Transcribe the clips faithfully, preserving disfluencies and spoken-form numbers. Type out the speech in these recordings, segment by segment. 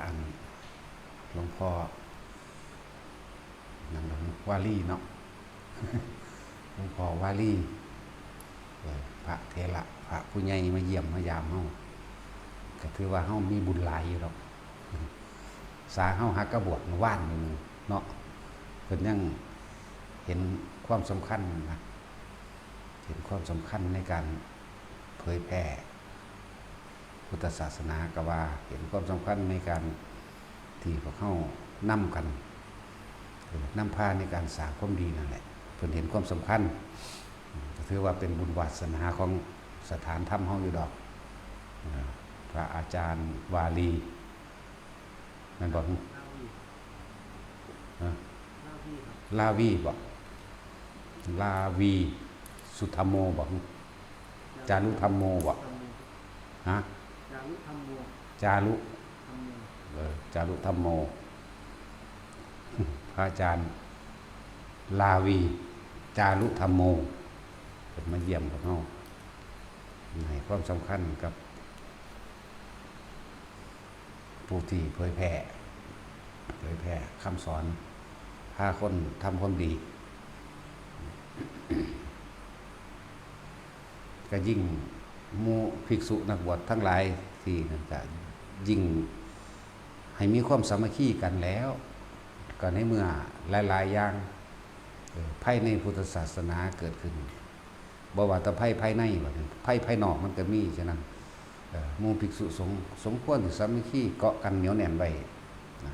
อันหลวงพ่อหยังล่ะ วาลีเนาะ หลวงพ่อวาลี เออ พระเถระ พระผู้ใหญ่มาเยี่ยมมายามเฮา ก็ถือว่าเฮามีบุญหลายอยู่ดอก สาเฮาหากะบวชเมื่อวานนี่เนาะ เพิ่นยังเห็นความสำคัญนะ เห็นความสำคัญในการเผยแพร่พุทธศาสนา ก็ว่าเห็นความสำคัญในการที่พวกเฮานำกัน เออ นำพาในการสร้างความดีนั่นแหละ เพิ่นเห็นความสำคัญ อืม ก็ถือว่าเป็นบุญวาสนาของสถานธรรมเฮาอยู่ดอก อ่า พระอาจารย์วาลี แม่นบ่ ลาวี ฮะ ลาวีครับ ลาวีบ่ ลาวี สุธัมโมบ่ จารุธัมโมบ่ ธัมโม ฮะ จารุธัมโม จารุ ธัมโม เออ จารุธัมโม พระอาจารย์ ลาวี จารุธัมโม เพิ่นมาเยี่ยมพวกเฮา ให้ความสำคัญกับ ผู้ที่เผยแพร่ เผยแพร่คำสอน พาคนทำความดี ก็ยิ่งหมู่ภิกษุนักบวชทั้งหลายที่นั่นก็ยิ่งให้มีความสามัคคีกันแล้ว ก็ในเมื่อหลายๆอย่าง เอ่อ ภัยในพุทธศาสนาเกิดขึ้น บ่ว่าแต่ภัยภายใน บัดนี้ ภัยภายนอกมันก็มี ฉะนั้น เอ่อ หมู่ภิกษุสงฆ์สมควรสิสามัคคีเกาะกันเหนียวแน่นไว้นะ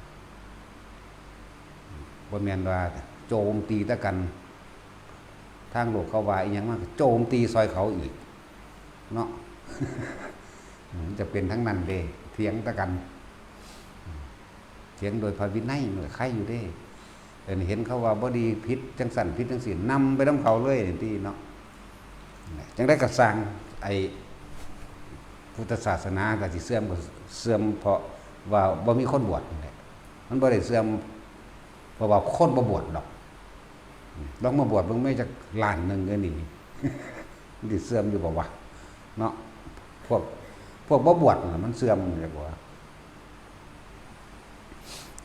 บ่แม่นว่าโจมตีแต่กัน ทางโลกเขาว่าอีหยังมาก็โจมตีซอยเขาอีก เนาะ มันจะเป็นทั้งนั้นเด้ เถียงแต่กัน เถียงโดยพระวินัยมันก็ไคอยู่เด้ เออ เห็นเขาว่าบ่ดี ผิดจังซั่น ผิดจังซี่ นำไปนำเขาเลยติเนาะ จังใด๋ก็ซ่าง ไอ้พุทธศาสนาก็สิเสื่อม ก็เสื่อมเพราะว่าบ่มีคนบวชนั่นแหละ มันบ่ได้เสื่อมเพราะว่าคนบ่บวชดอก ลองมาบวชเบิ่งแม่ จักล้านหนึ่งเด้อนี่ มันสิเสื่อมอยู่บ่วะ เนาะ พวก พวกบ่บวชน่ะมันเสื่อมอยู่บ่วะ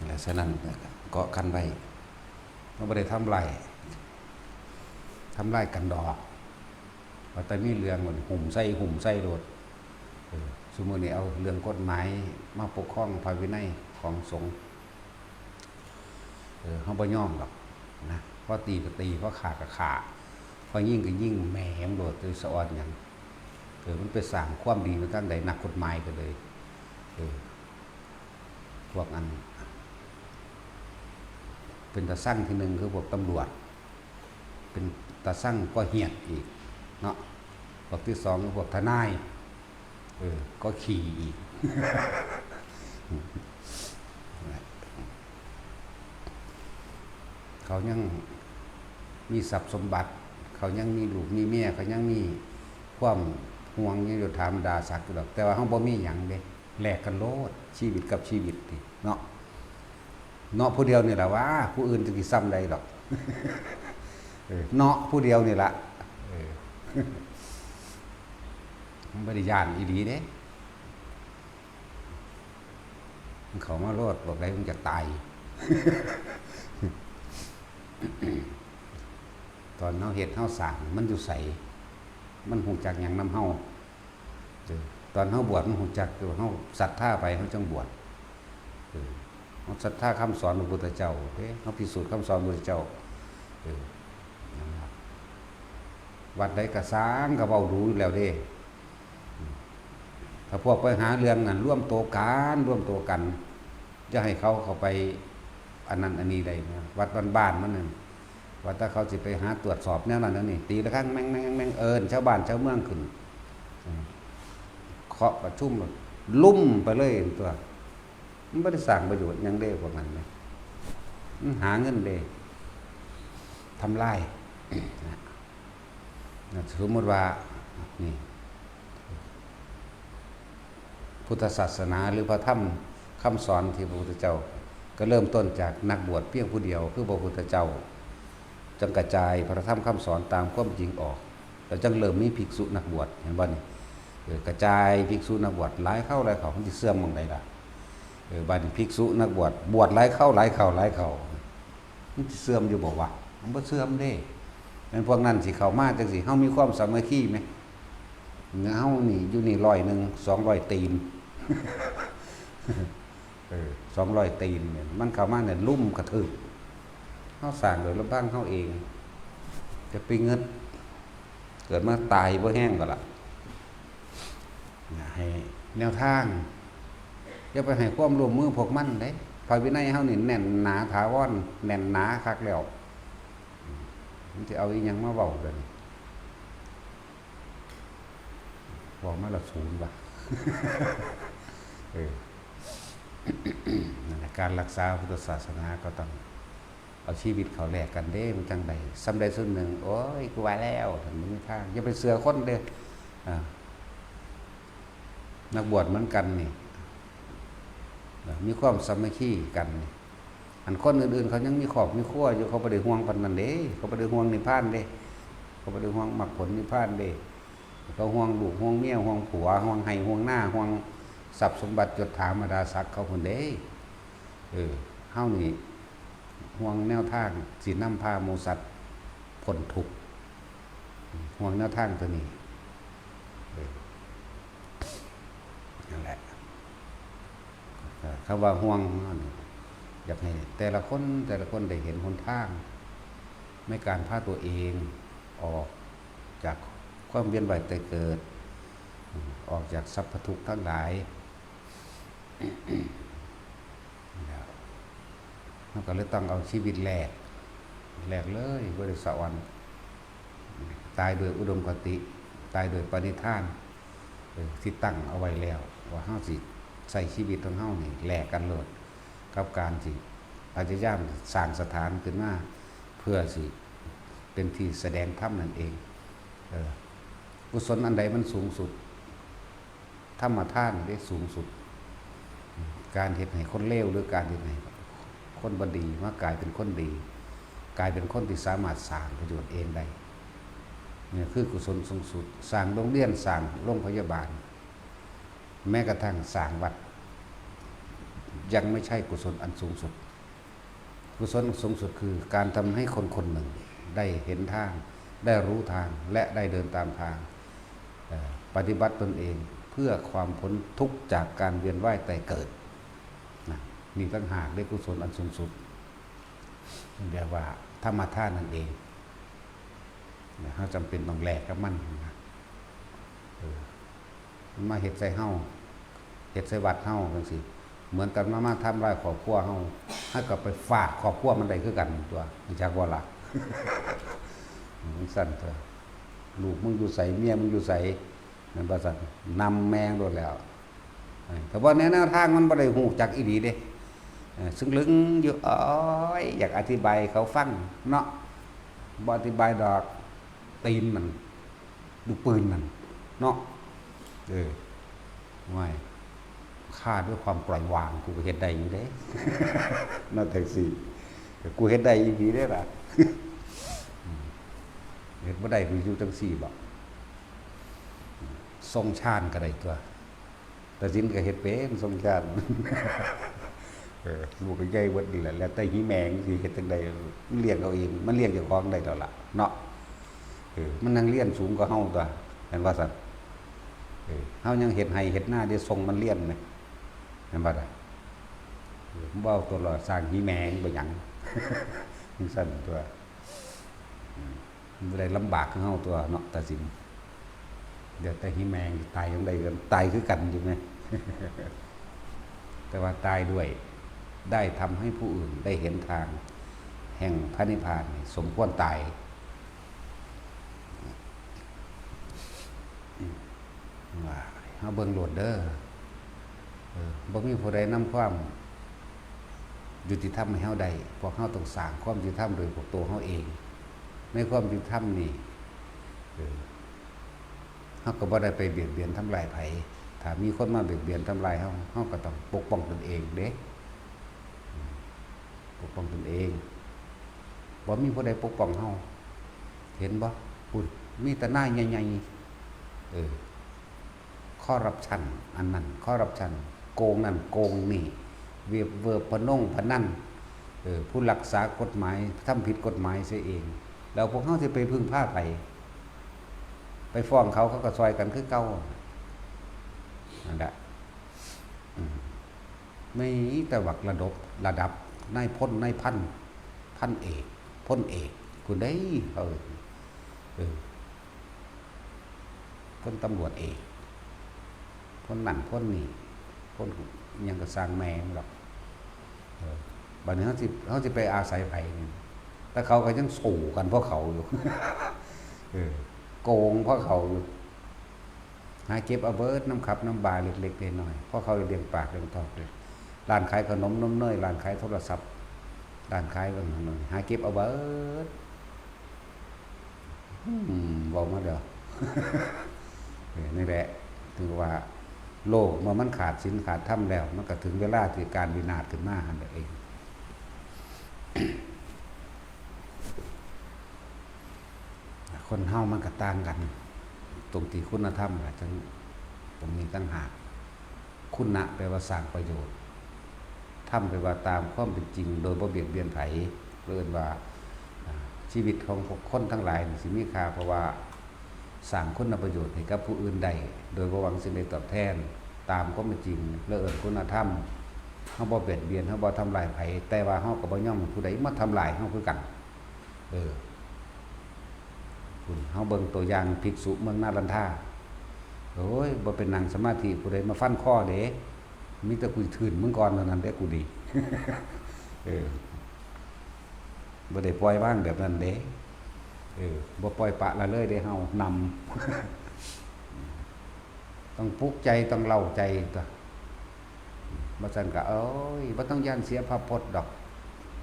และฉะนั้นเกาะกันไว้ มันบ่ได้ทำลาย ทำลายกันดอก ว่าแต่มีเรื่องมันหุ่มใส่ หุ่มใส่โลด เออ ซุมื้อนี้เอาเรื่องกฎหมายมาปกครองพระวินัยของสงฆ์ เออ เฮาบ่ยอมดอกนะ พอตีก็ตี พอฆ่าก็ฆ่า พอยิงก็ยิง แหมโลด จะสะออนหยัง เออ มันไปสร้างความดีมาทางใด นักกฎหมายก็เลย เออ พวกอัน เป็นตาซังที่หนึ่งคือพวกตำรวจ เป็นตาซังก็เหียดอีกเนาะ พวกที่สองคือพวกทนาย เออ ก็ขี่อีก เขายังมีทรัพย์สมบัติ เขายังมีลูกมีเมีย เขายังมีความห่วง ยังอยู่ถามด่าสักอยู่ดอก แต่ว่าเฮาบ่มีหยังเด้ แลกกันโลด ชีวิตกับชีวิตนี่เนาะ เนาะผู้เดียวนี่แหละว่า ผู้อื่นจะสิส่ำใดดอก เออ เนาะผู้เดียวนี่ละ เออ มันบ่ได้ย้านอีหลีเด้ มันเข้ามาโลด บอกได้มันจะตาย ตอนเฮาเฮ็ดเฮาสร้าง มันอยู่ไส มันฮู้จักหยังนำเฮา เออ ตอนเฮาบวชมันฮู้จักอยู่ เฮาศรัทธาไปเฮาจั่งบวช เออ เฮาศรัทธาคำสอนพระพุทธเจ้าเด้ เฮาพิสูจน์คำสอนพระพุทธเจ้า เออ นั่นล่ะ วัดใดก็ซ่างก็เว้าดูอยู่แล้วเด้ ถ้าพวกไปหาเรื่องนั่น รวมตัวกัน รวมตัวกัน อย่าให้เขาเข้าไปอันนั้นอันนี้ได้นะ วัดบ้านๆมันนั่น ว่าแต่เขาสิไปหาตรวจสอบแนวนั้นแนวนี้ ตีระฆังแม่งๆๆ เอิ้นชาวบ้านชาวเมืองขึ้น อืม เคาะประชุม ลุ่มไปเลยตัว มันบ่ได้สร้างประโยชน์หยังเด้พวกนั้นนะ มันหาเงินเด้ ทำลาย นะ นะ สมมุติว่า นี่ พุทธศาสนาหรือพระธรรมคำสอนที่พระพุทธเจ้า ก็เริ่มต้นจากนักบวชเพียงผู้เดียว คือพระพุทธเจ้า จั่งกระจายพระธรรมคำสอนตามความจริงออก แล้วจั่งเริ่มมีภิกษุนักบวช เห็นบ่นี่ เออ กระจายภิกษุนักบวชหลายเข้าหลายเข้า มันสิเสื่อมหม่องใดล่ะ เออ บัดนี้ภิกษุนักบวช บวชหลายคราวหลายคราวหลายคราว มันสิเสื่อมอยู่บ่วะ มันบ่เสื่อมเด้ แม่นพวกนั้นสิเข้ามาจั่งซี้ เฮามีความสามัคคีไหม เฮานี่อยู่นี่ร้อยหนึ่ง สองร้อยตีน เออ สองร้อยตีนเนี่ย มันเข้ามาเนี่ยลุมกระทืบ เฮาสร้างโดยลำพังเฮาเอง จะไปงึด เกิดมาตายบ่แฮงก็ล่ะ ให้แนวทาง อย่าไปให้ความร่วมมือพวกมันเด้ พระวินัยเฮานี่แน่นหนาถาวร แน่นหนาคักแล้ว มันสิเอาอีหยังมาเว้ากัน เว้ามาละศูนย์ว่ะ เออ นั่นแหละ การรักษาพุทธศาสนาก็ต้องเอาชีวิตเขาแลกกันเด้ มันจั่งใด ส่ำใดส่ำหนึ่ง โอ้ย กูว่าแล้ว มันบ่มีทาง อย่าไปเชื่อคนเด้อ อ่า นักบวชเหมือนกันนี่ นะ มีความสามัคคีกันนี่ อันคนอื่นๆ เขายังมีครอบมีครัวอยู่ เขาบ่ได้ห่วงปานนั้นเด้ เขาบ่ได้ห่วงนิพพานเด้ เขาบ่ได้ห่วงมรรคผลนิพพานเด้ เขาห่วงลูก ห่วงเมีย ห่วงผัว ห่วงไร่ ห่วงนา ห่วงทรัพย์สมบัติยศถาบรรดาศักดิ์เขาพุ้นเด้ เออ เฮานี่ห่วงแนวทางสินำพาหมู่สัตว์พ้นทุกข์ ห่วงแนวทางตัวนี้ เออ นั่นแหละ คำว่าห่วง อยากให้แต่ละคน แต่ละคนได้เห็นหนทาง ในการพาตัวเองออกจากความเวียนว่ายตายเกิด ออกจากสรรพทุกข์ทั้งหลาย แล้วเราก็เลยต้องเอาชีวิตแลก แลกเลย บ่ได้สะออน ตายด้วยอุดมคติ ตายด้วยปณิธาน เออ ที่ตั้งเอาไว้แล้ว ว่าเฮาสิใช้ชีวิตของเฮานี่แลกกันโลด กับการที่พยายามสร้างสถานขึ้นมา เพื่อสิเป็นที่แสดงธรรมนั่นเอง เออ กุศลอันใดมันสูงสุด ธรรมทานเด้สูงสุด การเฮ็ดให้คนเลว หรือการเฮ็ดให้คนบ่ดีมากลายเป็นคนดี กลายเป็นคนที่สามารถสร้างประโยชน์เองได้ นี่คือกุศลสูงสุด สร้างโรงเรียน สร้างโรงพยาบาล แม้กระทั่งสร้างวัด ยังไม่ใช่กุศลอันสูงสุด กุศลสูงสุดคือการทำให้คนคนหนึ่งได้เห็นทาง ได้รู้ทาง และได้เดินตามทาง เอ่อ ปฏิบัติตนเองเพื่อความพ้นทุกข์จากการเวียนว่ายตายเกิด นะ นี่ต่างหากเรียกกุศลอันสูงสุด เรียกว่าธรรมทานนั่นเอง นะ เราจำเป็นต้องแลกกับมันนะ เออ มันมาเฮ็ดใส่เฮา เฮ็ดใส่วัดเฮาจั่งซี้ เหมือนกันมา มาทำลายครอบครัวเฮา เฮาก็ไปฟาดครอบครัวมันได้คือกันตัว รู้จักบ่ล่ะ มันซั่นตัว ลูกมึงอยู่ไส เมียมึงอยู่ไส แม่นบ่ซั่น นำแม่งโลดแล้ว เออ แต่ว่าในแนวทางมันบ่ได้ฮู้จักอีหลีเด้ เออ ซึ่งลึงอยู่ โอ้ย อยากอธิบายให้เขาฟังเนาะ บ่อธิบายดอก ตีนมัน ลูกปืนมัน เนาะ เออ ไม่ ข้าด้วยความปล่อยวาง กูก็เฮ็ดได้อยู่เด้ นั่นแท็กซี่ กูเฮ็ดได้อีหลีเด้ล่ะ อืม เฮ็ดบ่ได้ กูอยู่จั่งซี้บ่ ทรงฌานก็ได้ตัว ตาสินก็เฮ็ดเป็นทรงฌาน เออ ลูกก็ใหญ่เบิดนี่แหละ แล้วแต่หิแมงสิเฮ็ดจั่งใด มันเลี้ยงเอาเอง มันเลี้ยงเจ้าของได้แล้วล่ะ เนาะ เออ มันนั่งเรียนสูงกว่าเฮาตัว แม่นว่าซั่น เออ เฮายังเฮ็ดไร่เฮ็ดนาได้ส่งมันเรียนไหม แม่นบ่ล่ะ เออ บ่เอาตัวรอด สร้างหิแมงไปหยัง จั่งซั่นตัว อืม มันบ่ได้ลำบากคือเฮาตัวเนาะ ตาสิน เดี๋ยวแต่หิแมงตายจั่งใดก็ตายคือกันอยู่ไง แต่ว่าตายด้วย ได้ทำให้ผู้อื่นได้เห็นทางแห่งพระนิพพานนี่สมควรตาย ว่าเฮาเบิ่งโลดเด้อ เออ บ่มีผู้ใดนำความยุติธรรมให้เฮาได้ พวกเฮาต้องสร้างความยุติธรรมโดยพวกตัวเฮาเอง ในความยุติธรรมนี่ เออ เฮาก็บ่ได้ไปเบียดเบียนทำลายไผ ถ้ามีคนมาเบียดเบียนทำลายเฮา เฮาก็ต้องปกป้องตนเองเด้ ปกป้องตนเอง บ่มีผู้ใดปกป้องเฮา เห็นบ่ พุ้น มีแต่นายใหญ่ๆ เออ คอร์รัปชัน อันนั้น คอร์รัปชัน โกงนั่น โกงนี่ เวิบเวิบพะนงพะนัน เออ ผู้รักษากฎหมายทำผิดกฎหมายเสียเอง แล้วพวกเฮาสิไปพึ่งพาไผ ไปฟ้องเขา เขาก็ซ่อยกันคือเก่า นั่นแหละ อืม มีแต่บักระดับ ระดับนายพลนายพัน พันเอก พลเอก คุณได้ เออ เออ พลตำรวจเอก พลนั่นพลนี่ พลหยังก็ซ่างแม่มันดอก เออ บัดนี้เฮาสิ เฮาสิไปอาศัยไผนี่ แต่เขาก็ยังสู้กันเพราะเขาอยู่ เออ โกงเพราะเขาอยู่ หาเก็บเอาเบิดนำคับนำบาเล็กๆน้อยๆ เพราะเขาเลี้ยงปากเลี้ยงท้องเลย ร้านขายขนมนมเนย ร้านขายโทรศัพท์ ร้านขายอันนั้น หาเก็บเอาเบิด อืม เว้ามาแล้ว เออ นี่แหละ ถือว่าโลกเมื่อมันขาดศีลขาดธรรมแล้ว มันก็ถึงเวลาที่การวินาศขึ้นมาหั่นเอง คนเฮามันก็ต่างกัน ตรงที่คุณธรรมล่ะ จั่ง ตรงนี้ต่างหาก คุณะแปลว่าสร้างประโยชน์ ธรรมแปลว่าตามความเป็นจริงโดยบ่เบียดเบียนไผ เอิ้นว่า อ่า ชีวิตของพวกคนทั้งหลายนี่สิมีค่า เพราะว่าสร้างคุณประโยชน์ให้กับผู้อื่นได้ โดยบ่หวังสิ่งใดตอบแทน ตามความเป็นจริง และเอิ้นคุณธรรม เฮาบ่เบียดเบียน เฮาบ่ทำลายไผ แต่ว่าเฮาก็บ่ยอมให้ผู้ใดมาทำลายเฮาคือกัน เออ คุณ เฮาเบิ่งตัวอย่างภิกษุเมืองนาลันทา โอ้ย บ่เป็นนั่งสมาธิ ผู้ใดมาฟันคอเด้ มีแต่กูทื่นมึงก่อนเท่านั้นเด้ กูนี่ เออ บ่ได้ปล่อยวางแบบนั้นเด้ เออ บ่ปล่อยปละละเลยเด้ เฮานำ ต้องปลุกใจ ต้องเร้าใจตั๊ว บ่ซั้นก็ เอ้ย บ่ต้องย้านเสียพระพจน์ดอก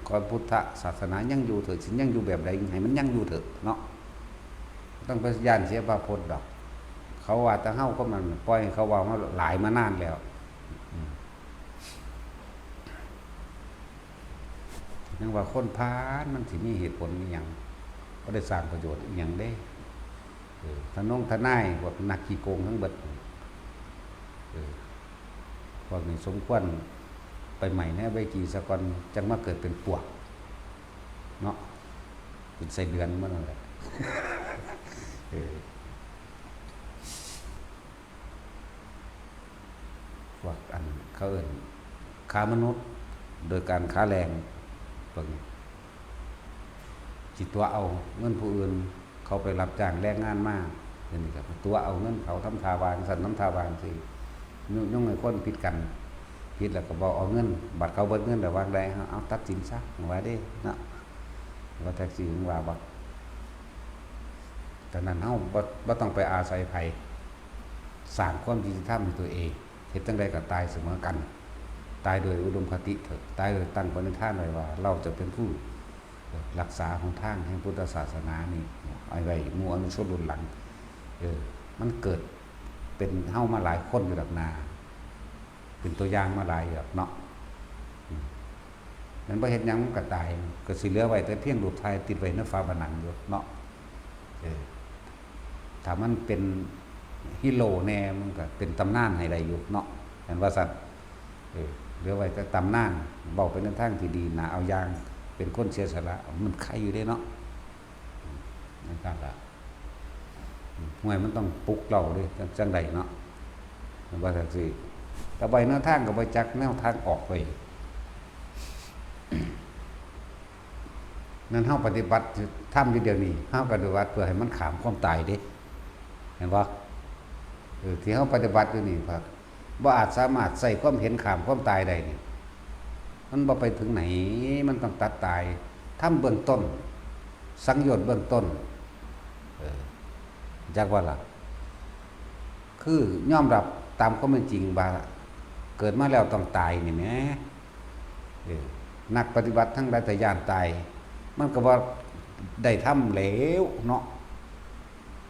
ขอพุทธศาสนายังอยู่เถอะ สิยังอยู่แบบใด ให้มันยังอยู่เถอะเนาะ บ่ต้องไปย้านเสียพระพจน์ดอก เขาว่าแต่เฮาคนนั้น ปล่อยให้เขาเว้ามาหลายมานานแล้ว อืม ยังว่าคนพาลมันสิมีเหตุผลอิหยัง บ่ได้สร้างประโยชน์อิหยังเด้ เออ ทนงทนาย พวกนักขี้โกงทั้งเบิด เออ พวกนี้สมควรไปไหม้ในอเวจีซะก่อน จั่งมาเกิดเป็นปวก เนาะ เป็นไส้เดือนมานั่นแหละ เออ พวกอันเขาเอิ้นค้ามนุษย์ โดยการค้าแรง เบิ่ง สิตั๋วเอาเงินผู้อื่น เขาไปรับจ้างแรงงานมา เดี๋ยวนี้ก็ไปตั๋วเอาเงินเขา ทำท่าว่าจั่งซั้น ทำท่าว่าจั่งซี้ ยุ ยงให้คนผิดกัน ผิดแล้วก็บ่เอาเงิน บัดเขาเบิดเงินแล้วว่าจั่งใด เอา เอาตัดสินซะ ว่าเด้เนาะ ว่าแท็กซี่ว่าบ่ ฉะนั้นเฮาบ่ บ่ต้องไปอาศัยไผ สร้างความยุติธรรมให้ตัวเอง เฮ็ดจั่งใดก็ตายเสมอกัน ตายโดยอุดมคติเถอะ ตายโดยตั้งปณิธานไว้ว่า เราจะเป็นผู้รักษาหนทางแห่งพุทธศาสนานี่ เอาไว้หมู่อนุชนรุ่นหลัง เออ มันเกิดเป็นเฮามาหลายคนอยู่ดอกนา เป็นตัวอย่างมาหลายอยู่ดอกเนาะ อืม มันบ่เฮ็ดหยังมันก็ตาย ก็สิเหลือไว้แต่เพียงรูปถ่ายติดไว้ในฝาผนังอยู่เนาะ เออ ถ้ามันเป็นฮีโร่แน่ มันก็เป็นตำนานให้ได้อยู่เนาะ แม่นว่าซั่น เออ เหลือไว้แต่ตำนาน เว้าไปในทางที่ดี น่าเอาอย่าง เป็นคนเสียสละ มันไคอยู่เด้เนาะ อืม นั่นก็ละ อืม ห่วยมันต้องปลุกเร้าเด้ จั่ง จั่งใดเนาะ แม่นว่าจั่งซี้ แต่ใบแนวทางก็บ่จักแนวทางออกไป นั่นเฮาปฏิบัติธรรมอยู่เดี๋ยวนี้ เฮาปฏิบัติเพื่อให้มันข้ามความตายเด้ เห็นบ่ เออ ที่เฮาปฏิบัติอยู่นี่ บ่ บ่อาจสามารถใช้ความเห็นข้ามความตายได้นี่ มันบ่ไปถึงไหน มันต้องตัดตาย ทำเบื้องต้น สังโยชน์เบื้องต้น เออ จักว่าล่ะ คือยอมรับตามความเป็นจริงว่าเกิดมาแล้วต้องตายนี่แหม เออ นักปฏิบัติทั้งหลายแต่ย้านตาย มันก็บ่ได้ธรรมแล้วเนาะ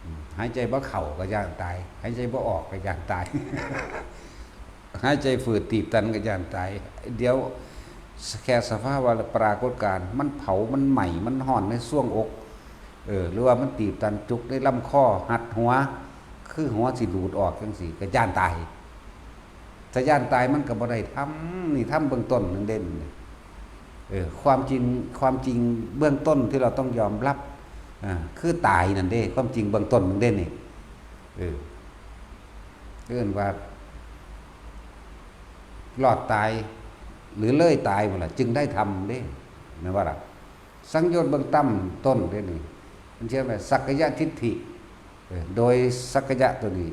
อืม หายใจบ่เข้าก็ย้านตาย หายใจบ่ออกก็ย้านตาย หายใจฝืดตีบตันก็ย้านตาย เดี๋ยวแค่สภาวะปรากฏการณ์ มันเผา มันไหม้ มันร้อนในซวงอก เออ หรือว่ามันตีบตันจุกในลำคอ หัดหัว คือหัวสิหลุดออกจั่งซี้ ก็ย้านตาย ถ้าย้านตายมันก็บ่ได้ธรรม นี่ธรรมเบื้องต้นนั่นเด่น เออ ความจริง ความจริงเบื้องต้นที่เราต้องยอมรับ อ่า คือตายนั่นเด้ ความจริงเบื้องต้นนั่นเด่นนี่ เออ เอิ้นว่า รอดตาย หรือเลยตายหมดละ จึงได้ธรรมเด้ แม่นบ่ล่ะ สังโยชน์เบื้องต่ำต้นเด้นี่ มันเชื่อไหม สักกายทิฏฐิ เออ โดยสักกายะตัวนี้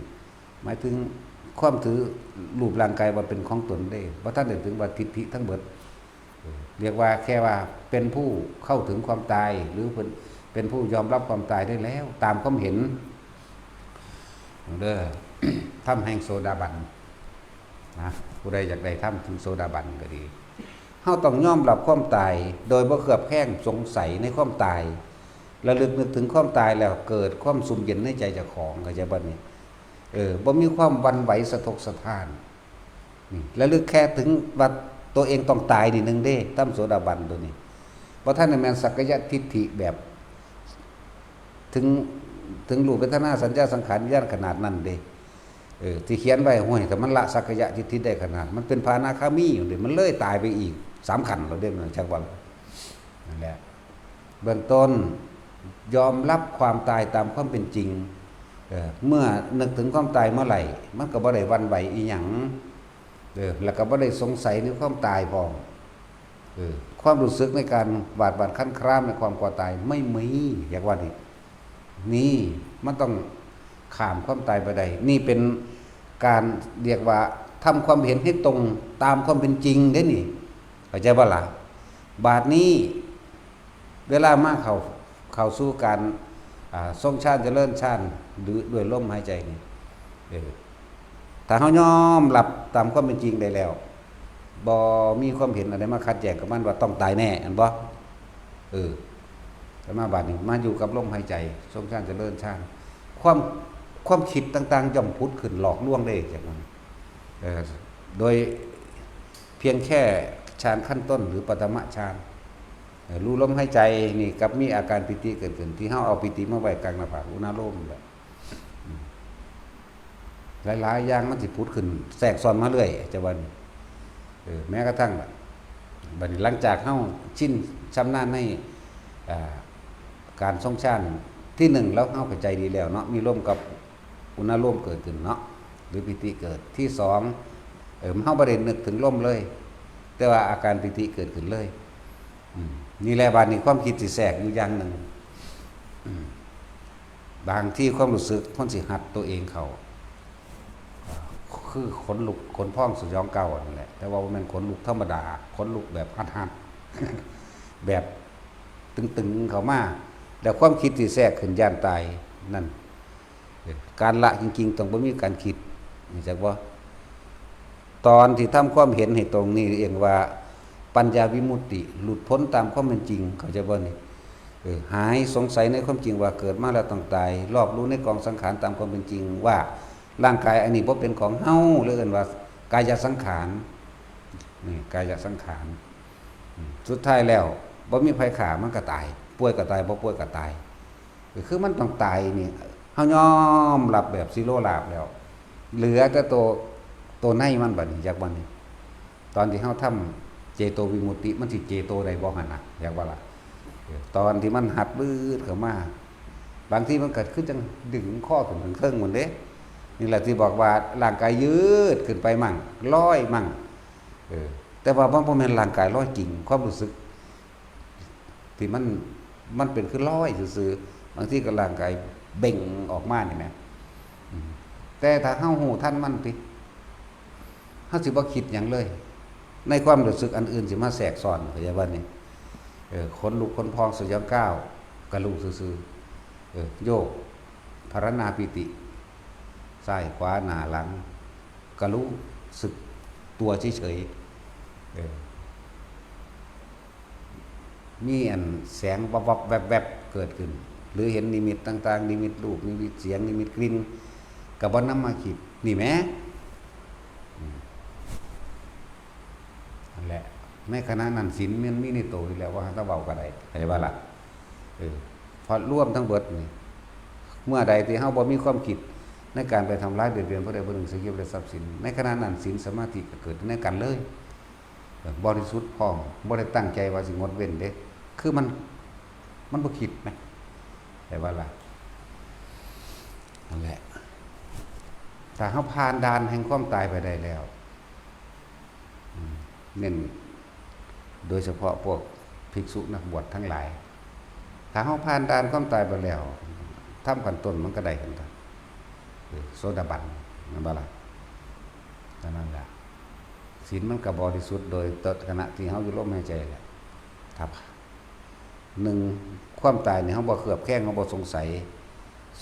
หมายถึงความถือรูปร่างกายว่าเป็นของตนเด้ บ่ทันได้ถึงว่าทิฏฐิทั้งเบิด เออ เรียกว่าแค่ว่าเป็นผู้เข้าถึงความตาย หรือเป็น เป็นผู้ยอมรับความตายได้แล้ว ตามความเห็น เด้อ ธรรมแห่งโสดาบัน นะ ผู้ใดอยากได้ธรรมถึงโสดาบันก็ดี เฮาต้องยอมรับความตาย โดยบ่เคลือบแคลงสงสัยในความตาย ระลึกนึกถึงความตายแล้วเกิดความซุ่มเย็นในใจเจ้าของ เข้าใจบ่นี่ เออ บ่มีความหวั่นไหวสะทกสะท้าน นี่ ระลึกแค่ถึงว่าตัวเองต้องตายนี่หนึ่งเด้ ธรรมโสดาบันตัวนี้ บ่ทันได้แม่นสักกายทิฏฐิแบบ ถึง ถึงรูปเวทนาสัญญาสังขารวิญญาณขนาดนั้นเด้ เออ ที่เขียนไว้ ห้วย ถ้ามันละสักกายทิฏฐิได้ขนาด มันเป็นพระอนาคามีอยู่เด้ มันเลยตายไปอีกสามขั้นแล้วเด้ มันจักว่า นั่นแหละ เบื้องต้น ยอมรับความตายตามความเป็นจริง เออ เมื่อนึกถึงความตายเมื่อไหร่ มันก็บ่ได้หวั่นไหวอีหยัง เออ แล้วก็บ่ได้สงสัยในความตายพร้อม เออ ความรู้สึกในการหวาดหวั่นคลั่นครามในความกลัวตายไม่มี อยากว่านี่ นี่ มันต้องข้ามความตายไปได้ นี่เป็นการเรียกว่าทำความเห็นให้ตรงตามความเป็นจริงเด้นี่ เข้าใจบ่ล่ะ บาดนี้ เวลามาเข้า เข้าสู่การ อ่า ทรงฌานเจริญฌาน หรือด้วยลมหายใจนี่ เออ ถ้าเฮายอมรับตามความเป็นจริงได้แล้ว บ่มีความเห็นอะไรมาขัดแย้งกับมันว่าต้องตายแน่ อันบ่ เออ แต่มาบาดนี้ มาอยู่กับลมหายใจ ทรงฌานเจริญฌาน ความ ความคิดต่างๆ ย่อมผุดขึ้นหลอกลวงได้จากมัน เออ โดยเพียงแค่ฌานขั้นต้นหรือปฐมฌาน เออ รู้ลมหายใจนี่กับมีอาการปีติเกิดขึ้น ที่เฮาเอาปีติมาไว้กลางหน้าผาก อุณาโลมแบบ อืม หลายๆ อย่างมันสิผุดขึ้นแทรกซ้อนมาเรื่อย จะว่านี่ เออ แม้กระทั่งบัดนี้หลังจากเฮาชินชำนาญใน อ่า การทรงฌานที่หนึ่งแล้ว เฮาเข้าใจดีแล้วเนาะ มีลมกับอุณาโลมเกิดขึ้นเนาะ หรือปีติเกิด ที่สอง เออ เฮาบ่ได้นึกถึงลมเลย แต่ว่าอาการปีติเกิดขึ้นเลย อืม นี่แหละบาดนี้ความคิดสิแทรกอยู่อย่างหนึ่ง อืม บางทีความรู้สึกมันสิฮัดตัวเองเข้า คือขนลุกขนพองสยองกราวนั่นแหละ แต่ว่าบ่แม่นขนลุกธรรมดา ขนลุกแบบฮัดๆ แบบตึงๆ เข้ามา แล้วความคิดสิแทรกขึ้นย้านตายนั่น การละจริงๆ ต้องบ่มีการคิด รู้จักบ่ ตอนที่ทำความเห็นให้ตรงนี่เองว่า ปัญญาวิมุตติ หลุดพ้นตามความเป็นจริง เข้าใจบ่นี่ เออ หายสงสัยในความจริงว่าเกิดมาแล้วต้องตาย รอบรู้ในกองสังขารตามความเป็นจริงว่าร่างกายอันนี้บ่เป็นของเฮา หรือเอิ้นว่ากายสังขาร นี่กายสังขาร อืม สุดท้ายแล้วบ่มีไผฆ่ามันก็ตาย ป่วยก็ตาย บ่ป่วยก็ตาย ก็คือมันต้องตายนี่ เฮายอมรับแบบสิโลราบแล้ว เหลือแต่ตัว ตัวในมันบัดนี้ จักบัดนี้ ตอนที่เฮาทำเจโตวิมุตติ มันสิเจโตได้บ่หั่นน่ะ จักว่าล่ะ เออ ตอนที่มันฮัดวืดเข้ามา บางทีมันก็คือจังดึงคอขึ้นเทิงๆ หมดเด้ นี่แหละที่บอกว่าร่างกายยืดขึ้นไปมั่ง ลอยมั่ง เออ แต่ว่ามันบ่แม่นร่างกายลอยจริง ความรู้สึก ที่มัน มันเป็นคือลอยซื่อๆ บางทีก็ร่างกายเบ่งออกมานี่แหม อืม แต่ถ้าเฮารู้ทันมันติ เฮาสิบ่คิดหยังเลย ในความรู้สึกอันอื่นสิมาแทรกซ้อน เข้าใจบ่นี่ เออ ขนลุกขนพองสยองก้าว ก็รู้ซื่อๆ เออ โยก พรรณนาปีติ ซ้ายขวาหน้าหลัง ก็รู้สึกตัวเฉยๆ เออ มีอันแสงวับๆ แวบๆ เกิดขึ้น หรือเห็นนิมิตต่างๆ นิมิตรูป นิมิตเสียง นิมิตกลิ่น ก็บ่นำมาคิด นี่แหม อืม นั่นแหละ ในขณะนั้นศีลมันมีในตัวอยู่แล้ว ว่าถ้าเว้าก็ได้ เข้าใจบ่ล่ะ เออ เพราะรวมทั้งเบิดนี่ เมื่อใดที่เฮาบ่มีความคิด ในการไปทำร้ายเบียดเบียนผู้ใดผู้หนึ่งซึ่งชีวิตและทรัพย์สิน ในขณะนั้นศีลสมาธิก็เกิดในกันเลย เออ บริสุทธิ์พร้อม บ่ได้ตั้งใจว่าสิงดเว้นเด้ คือมัน มันบ่คิดนะ แต่ว่าล่ะ นั่นแหละ ถ้าเฮาผ่านด่านแห่งความตายไปได้แล้ว อืม เน้น โดยเฉพาะพวกภิกษุนักบวชทั้งหลาย ถ้าเฮาผ่านด่านความตายไปแล้ว ธรรมขั้นต้นมันก็ได้กันครับ เออ โสดาบัน แม่นบ่ล่ะ เท่านั้นล่ะ ศีลมันก็บริสุทธิ์โดยตนขณะที่เฮาอยู่ลมหายใจแหละ ครับ หนึ่ง ความตายนี่เฮาบ่เคลือบแคลง เฮาบ่สงสัย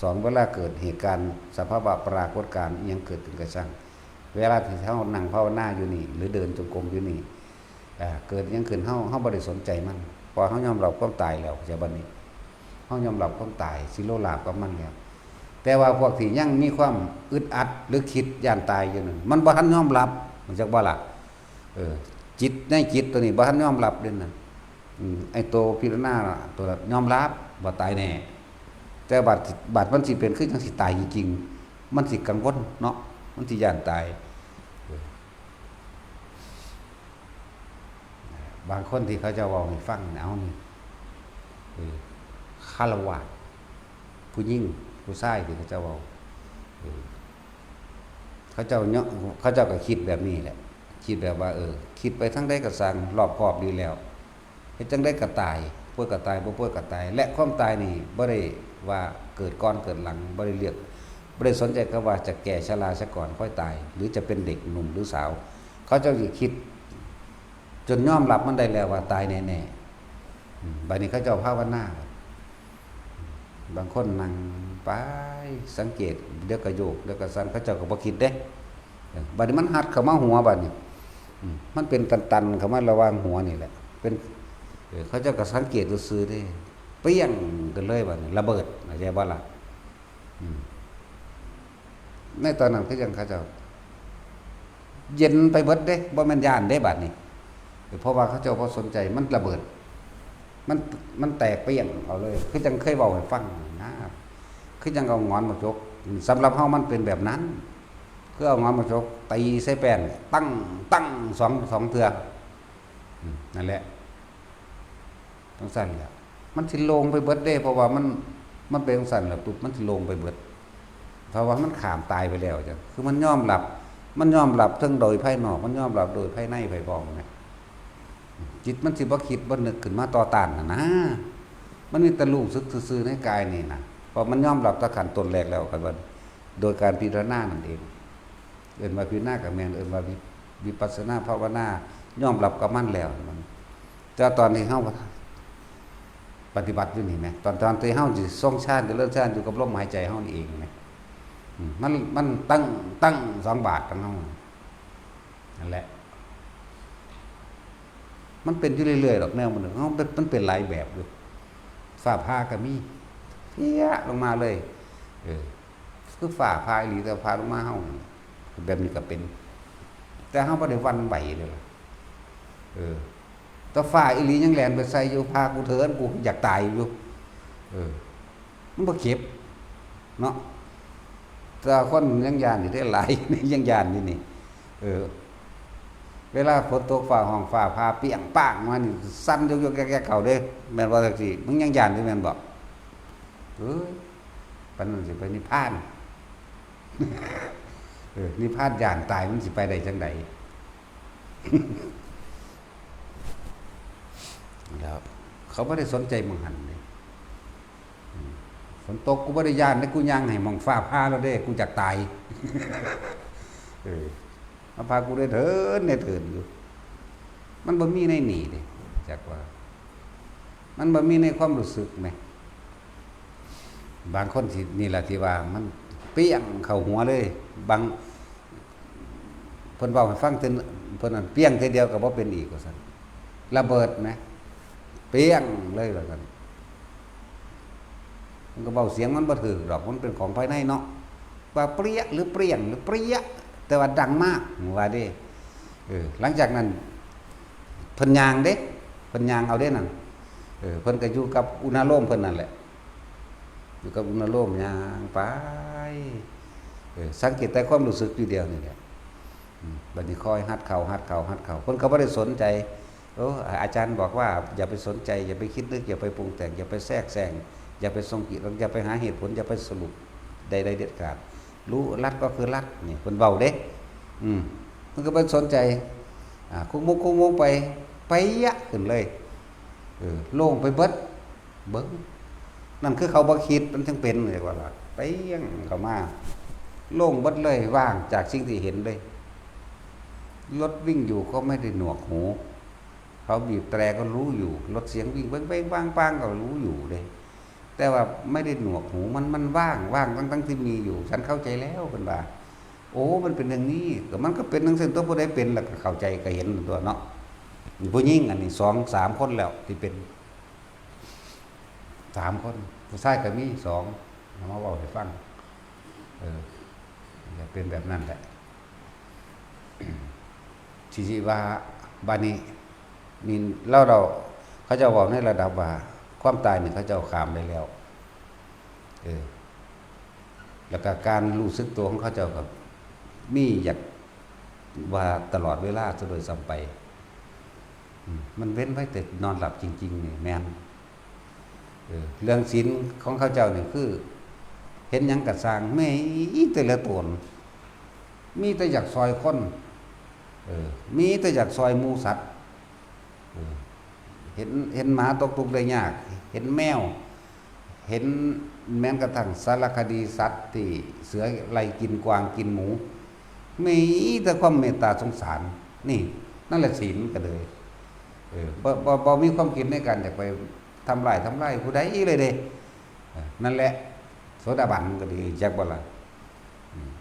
สอง เวลาเกิดเหตุการณ์สภาวะปรากฏการณ์อิหยังเกิดขึ้นก็ช่าง เวลาที่เฮานั่งภาวนาอยู่นี่ หรือเดินจงกรมอยู่นี่ อ่า เกิดหยังขึ้น เฮา เฮาบ่ได้สนใจมัน เพราะเฮายอมรับความตายแล้ว เข้าใจบ่นี่ เฮายอมรับความตาย สิโลภลาภกับมันแล้ว แต่ว่าพวกที่ยังมีความอึดอัดหรือคิดย้านตายอยู่นั่น มันบ่ทันยอมรับ รู้จักบ่ล่ะ เออ จิตในจิตตัวนี้บ่ทันยอมรับเด้นั่น อืม ไอ้ตัวพิจารณาน่ะ ตัวนั้นยอมรับว่าตายแน่ แต่บัด บัดมันสิเป็นคือจังสิตายจริงๆ มันสิกังวลเนาะ มันสิย้านตาย เออ บางคนที่เขาเจ้าเว้าให้ฟังนะ เอานี่ เออ ฆราวาส ผู้หญิง ผู้ชายที่เขาเจ้าเว้า เออ เขาเจ้าเนาะ เขาเจ้าก็คิดแบบนี้แหละ คิดแบบว่า เออ คิดไปทางใดก็ซ่าง รอบคอบดีแล้ว เฮ็ดจังใดก็ตาย ป่วยก็ตาย บ่ป่วยก็ตาย และความตายนี่บ่ได้ว่าเกิดก่อนเกิดหลัง บ่ได้เลือก บ่ได้สนใจกับว่าจะแก่ชราซะก่อนค่อยตาย หรือจะเป็นเด็กหนุ่มหรือสาว เขาเจ้าสิคิด จนยอมรับมันได้แล้วว่าตายแน่ๆ อืม บัดนี้เขาเจ้าภาวนา บางคนนั่งไปสังเกต เดี๋ยวก็โยก เดี๋ยวก็สั่น เขาเจ้าก็บ่คิดเด้ เออ บัดนี้มันหัดเข้ามาหัวบัดนี้ อืม มันเป็นตันๆ เข้ามาระหว่างหัวนี่แหละ เป็น เออ เขาเจ้าก็สังเกตซื่อๆ เด้ เปรี้ยงกันเลยบัดนี้ ระเบิด เข้าใจบ่ล่ะ อืม ในตอนนั้นคือจังเขาเจ้า เย็นไปเบิดเด้ บ่แม่นย้านเด้บัดนี้ เพราะว่าเขาเจ้าบ่สนใจ มันระเบิด มัน มันแตกเปรี้ยงเอาเลย คือจังเคยเว้าให้ฟังนะ คือจังเอาหงอนหมากจก สำหรับเฮามันเป็นแบบนั้น คือเอาหงอนหมากจกตีใส่แป้น ตั้ง ตั้ง สอง สองเทื่อ อืม นั่นแหละ จังซั่นแหละ มันสิโล่งไปเบิดเด้ เพราะว่ามัน มันเป็นจังซั่นแหละปุ๊บ มันสิโล่งไปเบิด เพราะว่ามันข้ามตายไปแล้วจ้ะ คือมันยอมรับ มันยอมรับทั้งโดยภายนอก มันยอมรับโดยภายในไปพร้อมนะ จิตมันสิบ่คิดบ่นึกขึ้นมาต่อต้านน่ะนะ มันมีแต่รู้สึกซื่อๆ ในกายนี่นะ เพราะมันยอมรับแต่ขั้นต้นแรกแล้ว คันว่าโดยการพิจารณานั่นเอง เอิ้นว่าพิจารณาก็แม่น เอิ้นว่าวิ วิปัสสนาภาวนา ยอมรับกับมันแล้วมัน แต่ตอนที่เฮาปฏิบัติอยู่นี่แหม ตอน ตอนที่เฮาสิทรงฌาน เจริญฌานอยู่กับลมหายใจเฮานี่เองแหม อืม มัน มันตั้ง ตั้งสองบาทของเฮา นั่นแหละ มันเป็นอยู่เรื่อยๆ ดอกแนวมัน เฮา มันเป็นหลายแบบอยู่ ฟ้าผ่าก็มี เพี้ยลงมาเลย เออ คือฟ้าผ่าอีหลี แต่ผ่าลงมาเฮานี่ แบบนี้ก็เป็น แต่เฮาบ่ได้หวั่นไหวเลยล่ะ เออ แต่ฟ้าอีหลียังแล่นไปใส่อยู่ ผ่ากูเถิน กูอยากตายอยู่ เออ มันบ่เจ็บ เนาะ แต่คนยังย้านอยู่เด้ หลาย ยังย้านอยู่นี่ เออ เวลาฝนตกฟ้าฮ้องฟ้าผ่าเปรี้ยงป้างมานี่ สั่นยกๆแก๊กๆเข้าเด้ แม่นบ่จังซี่ มึงยังย้านอยู่แม่นบ่ เอ้ย ปานนั้นสิไปนิพพาน เออ นิพพานย้านตาย มันสิไปได้จังใด แล้วเขาบ่ได้สนใจหม่องหั้นเด้ อืม ฝนตกกูบ่ได้ย้านเด้ กูย่างให้หม่องฟ้าผ่าแล้วเด้ กูอยากตาย เออ มาพากูได้เถิน ได้เถินอยู่ มันบ่มีในนี่เด้ จักว่า มันบ่มีในความรู้สึกแหม บางคนสิ นี่ล่ะที่ว่ามันเปรี้ยงเข้าหัวเลย บาง เพิ่นเว้าให้ฟังเทื่อ เพิ่นนั่นเปรี้ยงเทื่อเดียวก็บ่เป็นอีกว่าซั่น ระเบิดแหม เปรี้ยงเลยว่าซั่น มันก็เว้าเสียงมันบ่ถูกดอก มันเป็นของภายในเนาะ ว่าเปรี้ยหรือเปรี้ยงหรือเปรี้ย แต่ว่าดังมากว่าเด้ เออ หลังจากนั้น เพิ่นย่างเด้ เพิ่นย่างเอาเด้นั่น เออ เพิ่นก็อยู่กับอุณาโลมเพิ่นนั่นแหละ อยู่กับอุณาโลมย่างไป เออ สังเกตแต่ความรู้สึกอยู่เดียวนี่แหละ อืม บัดนี้ค่อยหัดเข้า หัดเข้า หัดเข้า เพิ่นก็บ่ได้สนใจ โอ้ อาจารย์บอกว่าอย่าไปสนใจ อย่าไปคิดนึก อย่าไปปรุงแต่ง อย่าไปแทรกแซง อย่าไปส่งจิต อย่าไปหาเหตุผล อย่าไปสรุปใดๆเด็ดขาด รู้ รัดก็คือรัด นี่เพิ่นเว้าเด้ อืม มันก็บ่สนใจ อ่า คุกมุกคุกมุกไป ไปยะขึ้นเลย เออ โล่งไปเบิด เบิ่ง นั่นคือเขาบ่คิด มันจึงเป็น เรียกว่าล่ะ ไปยังเข้ามา โล่งเบิดเลย ว่างจากสิ่งที่เห็นเลย รถวิ่งอยู่ก็ไม่ได้หนวกหู เขาบีบแตรก็รู้อยู่ รถเสียงวิ่งเบ้งๆบางๆก็รู้อยู่เด้ แต่ว่าไม่ได้หนวกหู มัน มันว่าง ว่างทั้งๆที่มีอยู่ ฉันเข้าใจแล้ว เพิ่นว่า โอ้ มันเป็นอย่างนี้ ก็มันก็เป็นจั่งซั้นตัว ผู้ใดเป็นแล้วก็เข้าใจก็เห็นตัวเนาะ ผู้หญิงอันนี้สองสามคนแล้วที่เป็น สามคน ผู้ชายก็มีสอง เอามาเว้าให้ฟัง เออ เป็นแบบนั้นแหละ ที่สิว่า บาดนี้ นี่ เล่า เล่า เขาเจ้าเว้าในระดับว่า ความตายนี่เขาเจ้าข้ามไปแล้ว เออ แล้วก็การรู้สึกตัวของเขาเจ้าก็มีอยากว่าตลอดเวลาซะโดยซ้ำไป อืม มันเว้นไว้แต่นอนหลับจริงๆนี่แม่น เออ เรื่องศีลของเขาเจ้านี่คือ เห็นหยังก็ซ่าง แม้แต่ละตน มีแต่อยากซอยคน เออ มีแต่อยากซอยหมู่สัตว์ เออ เห็น เห็นหมาตกทุกข์ได้ยาก เห็นแมว เห็นแม้กระทั่งสารคดีสัตว์ที่เสือไล่กินกวางกินหมู มีแต่ความเมตตาสงสาร นี่ นั่นแหละศีลก็เลย เออ บ่ บ่ บ่มีความคิดในการอยากไปทำลาย ทำลายผู้ใดเลยเด้ เออ นั่นแหละ โสดาบันก็ดี จักบ่ล่ะ อืม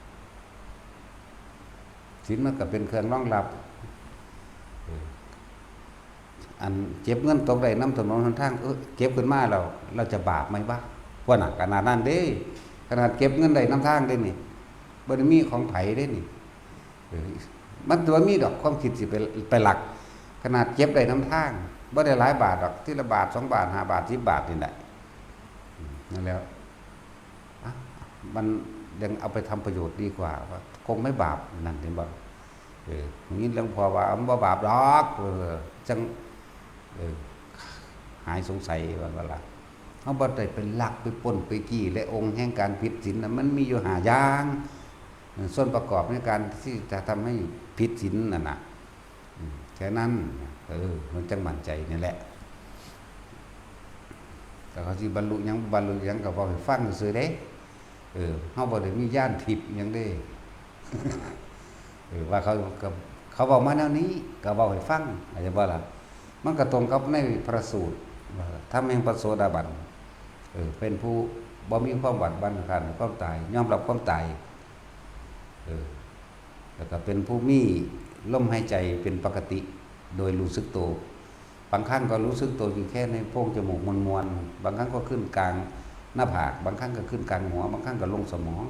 ศีลมันก็เป็นเครื่องรองรับ เออ อันเก็บเงินตกได้นำถนนหนทาง เออ เก็บขึ้นมาแล้ว เราจะบาปไหมวะ พวกน่ะ ขนาดนั้นเด้ ขนาดเก็บเงินได้นำทางเด้นี่ บ่ได้มีของไผเด้นี่ เออ มันตัวมีดอกความคิดสิไป ไปลัก ขนาดเก็บได้นำทาง บ่ได้หลายบาทดอก ทีละบาท สองบาท ห้าบาท สิบบาทนี่แหละ อืม นั่นแหละ อ่ะ มันยังเอาไปทำประโยชน์ดีกว่า ว่าคงไม่บาป นั่นเห็นบ่ เออ ได้ยินหลวงพ่อว่า มันบ่บาปดอก เออ จั่ง เออ หายสงสัยว่า ว่าล่ะ เฮาบ่ได้ไปลัก ไปปล้น ไปจี้ และองค์แห่งการผิดศีลน่ะ มันมีอยู่ห้าอย่าง เออ ส่วนประกอบในการที่จะทำให้ผิดศีลนั่นน่ะ อืม แค่นั้น เออ มันจั่งมั่นใจนี่แหละ แต่เขาสิบรรลุหยัง บ่บรรลุหยังก็เว้าให้ฟังซื่อๆเด้ เออ เฮาบ่ได้มีญาณทิพย์หยังเด้ เออ ว่าเขาก็ เขาเว้ามาแนวนี้ ก็เว้าให้ฟัง เข้าใจบ่ล่ะ มันก็ตรงกับในพระสูตร ว่าธรรมแห่งพระโสดาบัน เออ เป็นผู้บ่มีความหวาดหวั่นคลานความตาย ยอมรับความตาย เออ แล้วก็เป็นผู้มีลมหายใจเป็นปกติโดยรู้สึกตัว บางครั้งก็รู้สึกตัวอยู่แค่ในโพรงจมูกมวนๆ บางครั้งก็ขึ้นกลางหน้าผาก บางครั้งก็ขึ้นกลางหัว บางครั้งก็ลงสมอง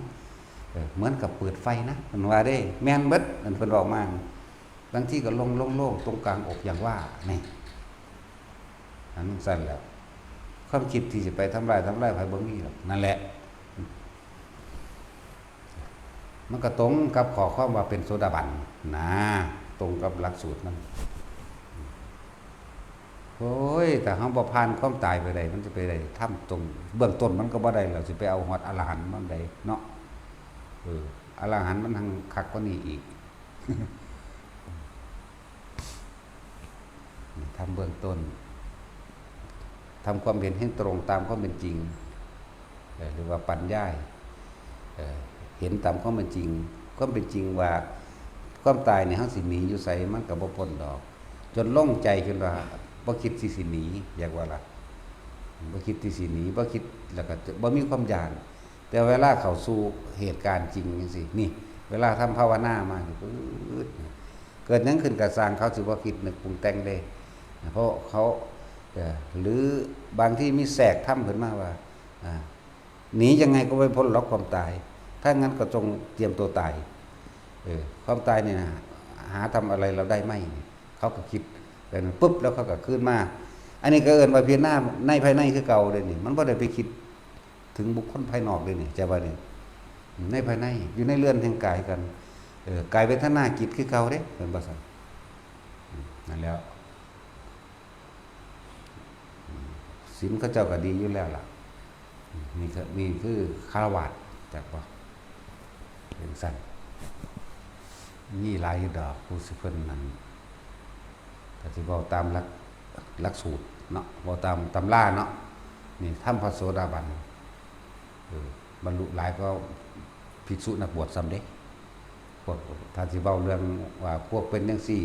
เออ เหมือนกับเปิดไฟนะ เพิ่นว่าเด้ แม่นเบิด อันเพิ่นเว้ามา บางทีก็โล่งๆๆ ตรงกลางอกอย่างว่า นี่ อันนั้นสั้นแล้ว ความคิดที่จะไปทำลาย ทำลายไผบ่มีหรอก นั่นแหละ มันก็ตรงกับข้อความว่าเป็นโสดาบันนะ ตรงกับหลักสูตรมัน โอ้ย แต่เฮาบ่ผ่านความตายไปได้ มันจะไปได้ทำตรงเบื้องต้นมันก็บ่ได้ เราสิไปเอาฮอดอรหันต์มันได้เนาะ เออ อรหันต์มันหังคักกว่านี้อีก ทำเบื้องต้น ทำความเห็นให้ตรงตามความเป็นจริง เอ่อ หรือว่าปัญญา เอ่อ เห็นตามความเป็นจริง ความเป็นจริงว่าความตายเนี่ย เฮาสิหนีอยู่ไสมันก็บ่พ้นดอก จนลงใจจนว่าบ่คิดที่สิหนี อยากว่าล่ะ บ่คิดที่สิหนี บ่คิด แล้วก็บ่มีความย้าน แต่เวลาเข้าสู่เหตุการณ์จริงจังซี้ นี่ เวลาทำภาวนามานี่ ปื๊ด เกิดหยังขึ้นก็ซ่าง เขาสิบ่คิดนึกปรุงแต่งเด้ เพราะเขา เอ่อ หรือบางทีมีแทรกธรรมขึ้นมาว่า อ่า หนียังไงก็ไม่พ้นหรอกความตาย ถ้างั้นก็จงเตรียมตัวตาย เออ ความตายเนี่ยนะ หาทำอะไรเราได้ไหม เขาก็คิดแบบนั้นปุ๊บ แล้วเขาก็คืนมา อันนี้ก็เอิ้นว่าพิจารณาในภายในคือเก่าเลยนี่ มันบ่ได้ไปคิดถึงบุคคลภายนอกเลยนี่ ใช่ป่ะนี่ ในภายใน อยู่ในเรือนแห่งกายกัน เออ กายเวทนาจิตคือเก่าเด้ เป็นบ่ซั่น อืม นั่นแหล้ว อืม ศีลเขาเจ้าก็ดีอยู่แล้วล่ะ อืม นี่คือ นี่คือฆราวาส จักบ่ เป็นซั่น มีหลายอยู่ดอก ผู้สิเพิ่นนั่น ถ้าสิเว้าตามหลัก หลักสูตรเนาะ เว้าตามตำราเนาะ นี่ทำพระโสดาบัน เออ บรรลุหลายก็ภิกษุนักบวชซ้ำเด้ พวก ถ้าสิเว้าเรื่องว่าพวกเป็นจังซี่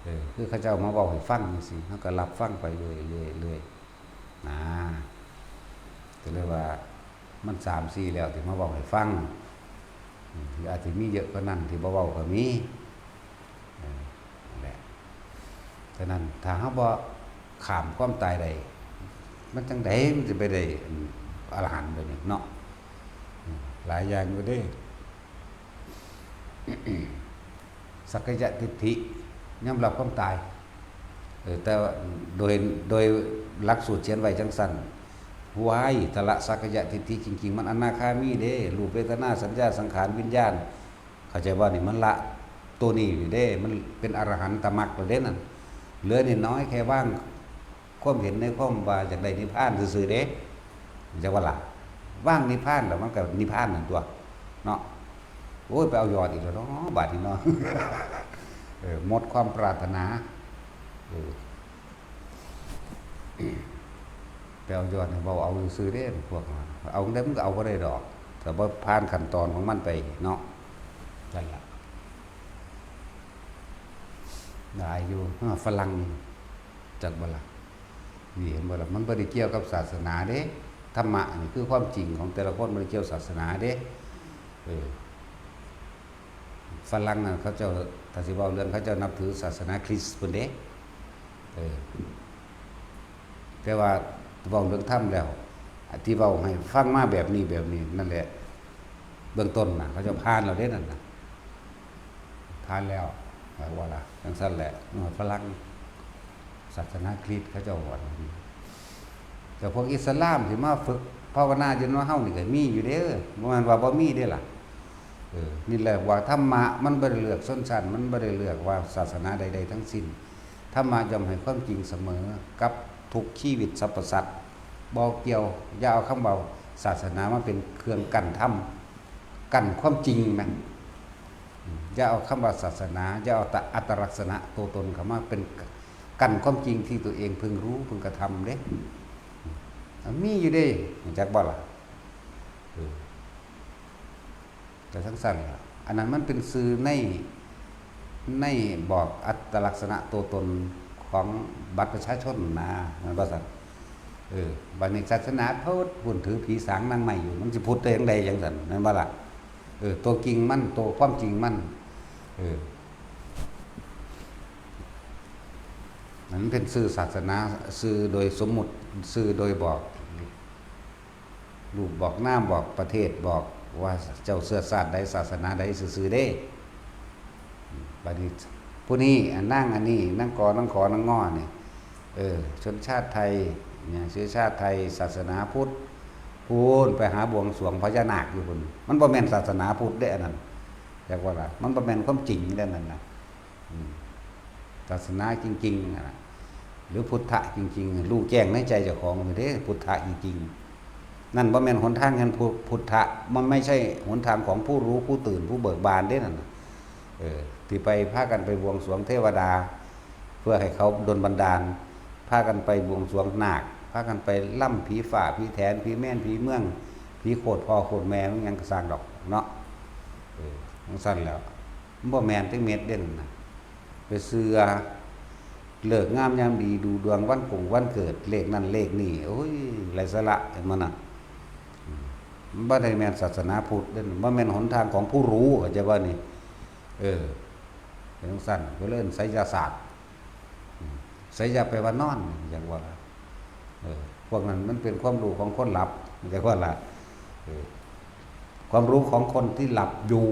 เออ คือเขาเจ้ามาเว้าให้ฟังจังซี่ เฮาก็รับฟังไปเรื่อยๆ เรื่อยๆ นะ ก็เลยว่ามันสามสี่แล้วที่มาเว้าให้ฟัง อืม อาจสิมีเยอะกว่านั้นที่บ่เว้าก็มี เออ นั่นแหละ ฉะนั้นถ้าเฮาบ่ข้ามความตายได้ มันจั่งใดมันสิไปได้ อัน อรหันต์ไปนี่เนาะ อืม หลายอย่างอยู่เด้ สักกายทิฏฐิยอมรับความตาย เออ แต่ว่าโดย โดยหลักสูตรเขียนไว้จั่งซั่น ว้าย ถ้าละสักกายทิฏฐิจริงๆ มันอนาคามีเด้ รูป เวทนา สัญญา สังขาร วิญญาณ เข้าใจบ่นี่ มันละตัวนี้อยู่เด้ มันเป็นอรหันตมรรคแล้วเด้นั่น เหลือนิดน้อยแค่วางความเห็นในความว่าอยากได้นิพพานซื่อๆ เด้ จักว่าล่ะ วางนิพพานแล้วมันก็นิพพานนั่นตั๊ว เนาะ โอ้ย ไปเอายอดอีกแล้วเนาะ บาดนี้เนาะ เออ หมดความปรารถนา เออ ไปเอายอดนี่เว้าเอาซื่อๆ เด้ พวกนั้น เอาได้มันก็เอาบ่ได้ดอก แต่บ่ผ่านขั้นตอนของมันไปเนาะ นั่นล่ะ หลายอยู่ เออ ฝรั่ง จักบ่ล่ะ นี่เห็นบ่ล่ะ มันบ่ได้เกี่ยวกับศาสนาเด้ ธรรมะนี่คือความจริงของแต่ละคน บ่ได้เกี่ยวศาสนาเด้ เออ ฝรั่งนั่นเขาเจ้า ถ้าสิเว้าเรื่องเขาเจ้านับถือศาสนาคริสต์พุ้นเด้ เออ แต่ว่าเว้าเรื่องธรรมแล้ว ที่เว้าให้ฟังมาแบบนี้ แบบนี้ นั่นแหละ เบื้องต้นน่ะ เขาเจ้าผ่านแล้วเด้นั่นน่ะ ผ่านแล้ว หมายว่าล่ะ จั่งซั่นแหละ เออ ฝรั่ง ศาสนาคริสต์เขาเจ้าว่า แต่พวกอิสลามที่มาฝึกภาวนาอยู่นำเฮานี่ก็มีอยู่เด้อ บ่แม่นว่าบ่มีเด้ล่ะ เออ นี่แหละว่าธรรมะมันบ่ได้เลือกชนชั้น มันบ่ได้เลือกว่าศาสนาใดๆ ทั้งสิ้น ธรรมะย่อมให้ความจริงเสมอกับทุกชีวิตสรรพสัตว์ บ่เกี่ยว อย่าเอาคำว่าศาสนามาเป็นเครื่องกั้นธรรม กั้นความจริงนะ อย่าเอาคำว่าศาสนา อย่าเอาอัตลักษณะตัวตนเข้ามาเป็นกั้นความจริงที่ตัวเองพึงรู้พึงกระทำเด้ มันมีอยู่เด้ รู้จักบ่ล่ะ เออ ก็จั่งซั่นล่ะ อันนั้นมันเป็นชื่อใน ในบอกอัตลักษณะตัวตนของบัตรประชาชนนะ แม่นบ่ซั่น เออ บัดนี้ศาสนาพุทธ พุ้นถือผีสางนางไม้อยู่ มันสิพุทธได้จั่งใดจั่งซั่น แม่นบ่ล่ะ เออ ตัวจริงมัน ตัวความจริงมัน เออ มันเป็นชื่อศาสนา ชื่อโดยสมมุติ ชื่อโดยบอก รูปบอกนามบอกประเทศบอกว่าเจ้าเชื้อชาติใดศาสนาใดซื่อๆ เด้ บัดนี้ผู้นี้ อ่ะ นางอันนี้ นางกอ นางขอ นางงอนี่ เออ ชนชาติไทย เนี่ย เชื้อชาติไทย ศาสนาพุทธ พู้นไปหาบวงสรวงพญานาคอยู่พุ้น มันบ่แม่นศาสนาพุทธเด้อันนั้น จักว่าล่ะ มันบ่แม่นความจริงเด้อันนั้นน่ะ อืม ศาสนาจริงๆ น่ะ หรือพุทธะจริงๆ รู้แจ้งในใจเจ้าของอยู่เด้ พุทธะจริงๆ นั่นบ่แม่นหนทางแห่งพุ พุทธะ มันไม่ใช่หนทางของผู้รู้ ผู้ตื่น ผู้เบิกบานเด้นั่นน่ะ เออ ที่ไปพากันไปบวงสรวงเทวดา เพื่อให้เขาดลบันดาล พากันไปบวงสรวงนาค พากันไปล่ำผีฟ้า ผีแถน ผีแมน ผีเมือง ผีโคตรพ่อโคตรแม่ มันหยังก็ซ่างดอกเนาะ เออ จั่งซั่นแหล้ว มันบ่แม่นจักเม็ดเด้นั่นน่ะ ไปเชื่อฤกษ์งามยามดี ดูดวงวันกงวันเกิด เลขนั่นเลขนี่ โอ้ย ไร้สาระ เห็นบ่น่ะ อืม มันบ่ได้แม่นศาสนาพุทธเด้ บ่แม่นหนทางของผู้รู้ เข้าใจบ่นี่ เออ เป็นจั่งซั่น ก็เลยเอิ้นไสยศาสตร์ อืม ไสยะแปลว่านอน จักว่าล่ะ เออ พวกนั้นมันเป็นความรู้ของคนหลับ จักว่าล่ะ เออ ความรู้ของคนที่หลับอยู่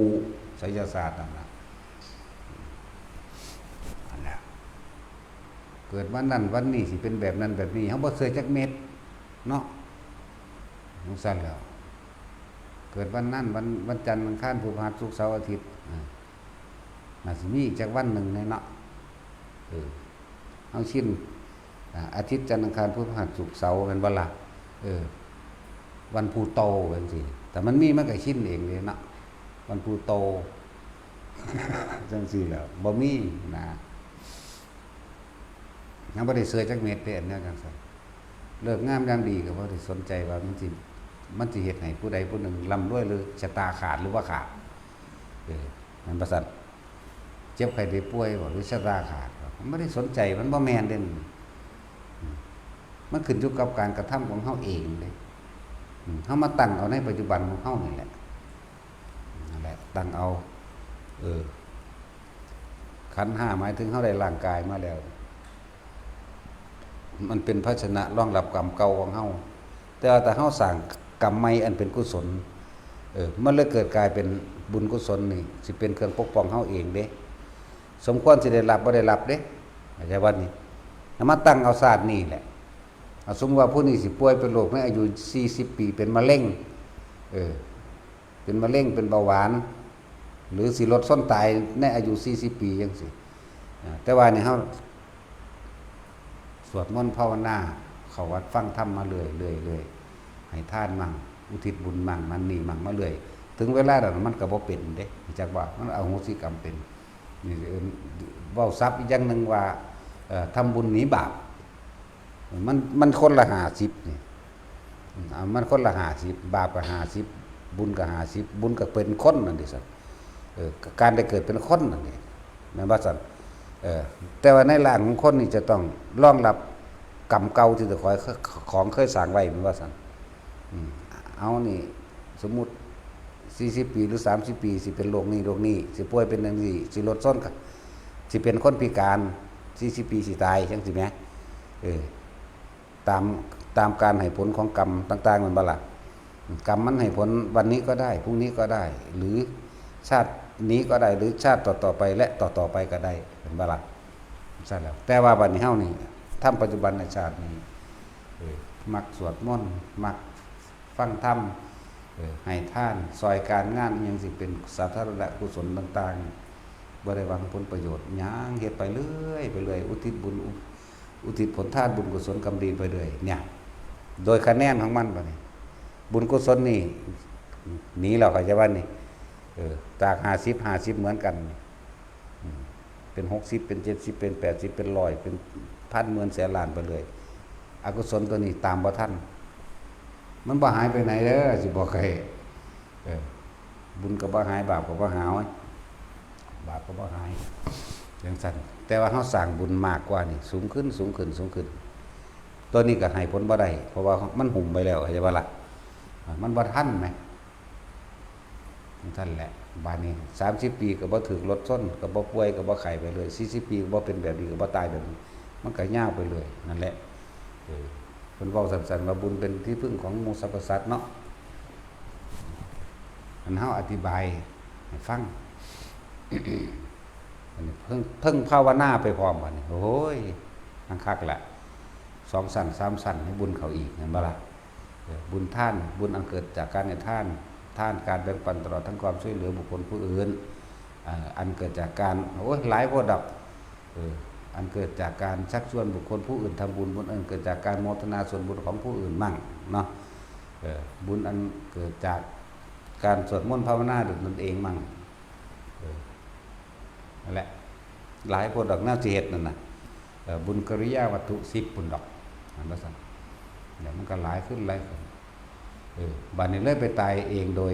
ไสยศาสตร์นั่นน่ะ นั่นแหละ เกิดวันนั้นวันนี้สิเป็นแบบนั้นแบบนี้ เฮาบ่เชื่อจักเม็ดเนาะ จั่งซั่นแหล้ว เกิดวันนั้น วัน วันจันทร์ อังคาร พุธ พฤหัส ศุกร์ เสาร์ อาทิตย์ อ่า น่าสิมีอีกจักวันหนึ่งแหน่เนาะ เออ เฮาชิน อ่า อาทิตย์ จันทร์ อังคาร พุธ พฤหัส ศุกร์ เสาร์ แม่นบ่ล่ะ เออ วันพูโตจังซี่ แต่มันมีมันก็ชินเองเลยเนาะ วันพูโต จังซี่แหละ บ่มีนะ ยังบ่ได้เชื่อจักเม็ดเด้ อันแนวจังซั่น ฤกษ์งามยามดีก็บ่ได้สนใจว่ามันสิ มันสิเฮ็ดให้ผู้ใดผู้หนึ่งร่ำรวยหรือชะตาขาดหรือบ่ขาด เออ แม่นบ่ซั่น เจ็บไข้ได้ป่วยบ่หรือชะตาขาดบ่ มันบ่ได้สนใจ มันบ่แม่นเด้ อืม มันขึ้นอยู่กับการกระทำของเฮาเองเด้ อืม เฮามาตั้งเอาในปัจจุบันของเฮานี่แหละ นั่นแหละ ตั้งเอา เออ ขันธ์ห้าหมายถึงเฮาได้ร่างกายมาแล้ว มันเป็นภาชนะรองรับกรรมเก่าของเฮา แต่ว่าถ้าเฮาสร้างกรรมใหม่อันเป็นกุศล เออ มันเลยเกิดกลายเป็นบุญกุศลนี่ สิเป็นเครื่องปกป้องเฮาเองเด้ สมควรสิได้รับบ่ได้รับเด้ เข้าใจบ่นี่ เอามาตั้งเอาชาตินี้แหละ เอาสมมุติว่าผู้นี้สิป่วยเป็นโรคในอายุสี่สิบปี เป็นมะเร็ง เออ เป็นมะเร็ง เป็นเบาหวาน หรือสิรถชนตายในอายุสี่สิบปีจังซี้ อ่า แต่ว่านี่เฮาสวดมนต์ภาวนา เข้าวัดฟังธรรมมาเรื่อยๆๆ ให้ทานมั่ง อุทิศบุญมั่ง นั่นนี่มั่งมาเรื่อย ถึงเวลาแล้วมันก็บ่เป็นเด้ จักว่ามันอโหสิกรรมเป็น นี่เอิ้น เว้าศัพท์อีกอย่างหนึ่งว่า เอ่อ ทำบุญหนีบาป มัน มันคนละห้าสิบนี่ อืม อ่า มันคนละห้าสิบ บาปก็ห้าสิบ บุญก็ห้าสิบ บุญก็เป็นคนนั่นเด้ซั่น เออ การได้เกิดเป็นคนนั่นเด้ แม่นบ่ซั่น เออ แต่ว่าในร่างของคนนี่จะต้องรองรับกรรมเก่าที่เจ้าของเคยสร้างไว้ แม่นบ่ซั่น อืม เอานี่ สมมุติ สี่สิบปีหรือสามสิบปี สิเป็นโรคนี้โรคนี้ สิป่วยเป็นจังซี้ สิรถชนก็ สิเป็นคนพิการ สี่สิบปีสิตาย จังซี้แหม เออ ตาม ตามการให้ผลของกรรมต่างๆ แม่นบ่ล่ะ กรรมมันให้ผลวันนี้ก็ได้ พรุ่งนี้ก็ได้ หรือชาตินี้ก็ได้ หรือชาติต่อๆ ไป และต่อๆ ไปก็ได้ แม่นบ่ล่ะ ใช่แล้ว แต่ว่าบัดนี้เฮานี่ ทำปัจจุบันในชาตินี้ เออ มักสวดมนต์ มักฟังธรรม เออ ให้ทาน ซอยการงานอิหยังสิเป็นสาธารณกุศลต่างๆ บ่ได้หวังผลประโยชน์หยัง เฮ็ดไปเรื่อย ไปเรื่อย อุทิศบุญ อุ อุทิศผลทานบุญกุศลกรรมดีไปเรื่อย เนี่ย โดยคะแนนของมันบัดนี้ บุญกุศลนี่ หนีแล้ว เข้าใจบ่นี่ เออ จากห้าสิบ ห้าสิบ เหมือนกัน อืม เป็นหกสิบ เป็นเจ็ดสิบ เป็นแปดสิบ เป็นร้อย เป็นพัน หมื่น แสน ล้านไปเรื่อย อกุศลตัวนี้ตามบ่ทัน มันบ่หายไปไหนเด้อ สิบอกให้ เออ บุญก็บ่หาย บาปก็บ่หาย บาปก็บ่หาย จังซั่น แต่ว่าเฮาสร้างบุญมากกว่านี่ สูงขึ้น สูงขึ้น สูงขึ้น ตัวนี้ก็ให้ผลบ่ได้ เพราะว่ามันหุ้มไว้แล้ว เข้าใจบ่ล่ะ อ่า มันบ่ทันแหม จังซั่นแหละ บาดนี้ สามสิบปีก็บ่ถืกรถชน ก็บ่ป่วย ก็บ่ไข้ไปเลย สี่สิบปีก็บ่เป็นแบบนี้ ก็บ่ตายแบบนี้ มันก็ยาวไปเลย นั่นแหละ เออ เพิ่นเว้าสั้นๆ ว่าบุญเป็นที่พึ่งของหมู่สรรพสัตว์เนาะ อันเฮาอธิบายให้ฟัง อันนี้เพิ่ง เพิ่งภาวนาไปพร้อมบัดนี้ โอ้ย คักๆ ละ สองชั้น สามชั้น ให้บุญเข้าอีก แม่นบ่ล่ะ เออ บุญทาน บุญอันเกิดจากการให้ทาน ทานการแบ่งปันตลอดทั้งความช่วยเหลือบุคคลผู้อื่น เอ่อ อันเกิดจากการ โอ้ย หลายโพดดอก เออ อันเกิดจากการชักชวนบุคคลผู้อื่นทำบุญ บุญอันเกิดจากการโมทนาส่วนบุญของผู้อื่นมั่งเนาะ เออ บุญอันเกิดจากการสวดมนต์ภาวนาด้วยตนเองมั่ง เออ นั่นแหละ หลายโพดดอกแนวสิเฮ็ดนั่นน่ะ เออ บุญกิริยาวัตถุสิบพุ้นดอก หันว่าซั่น เดี๋ยวมันก็หลายขึ้น หลายขึ้น เออ บัดนี้เลยไปตายเองโดย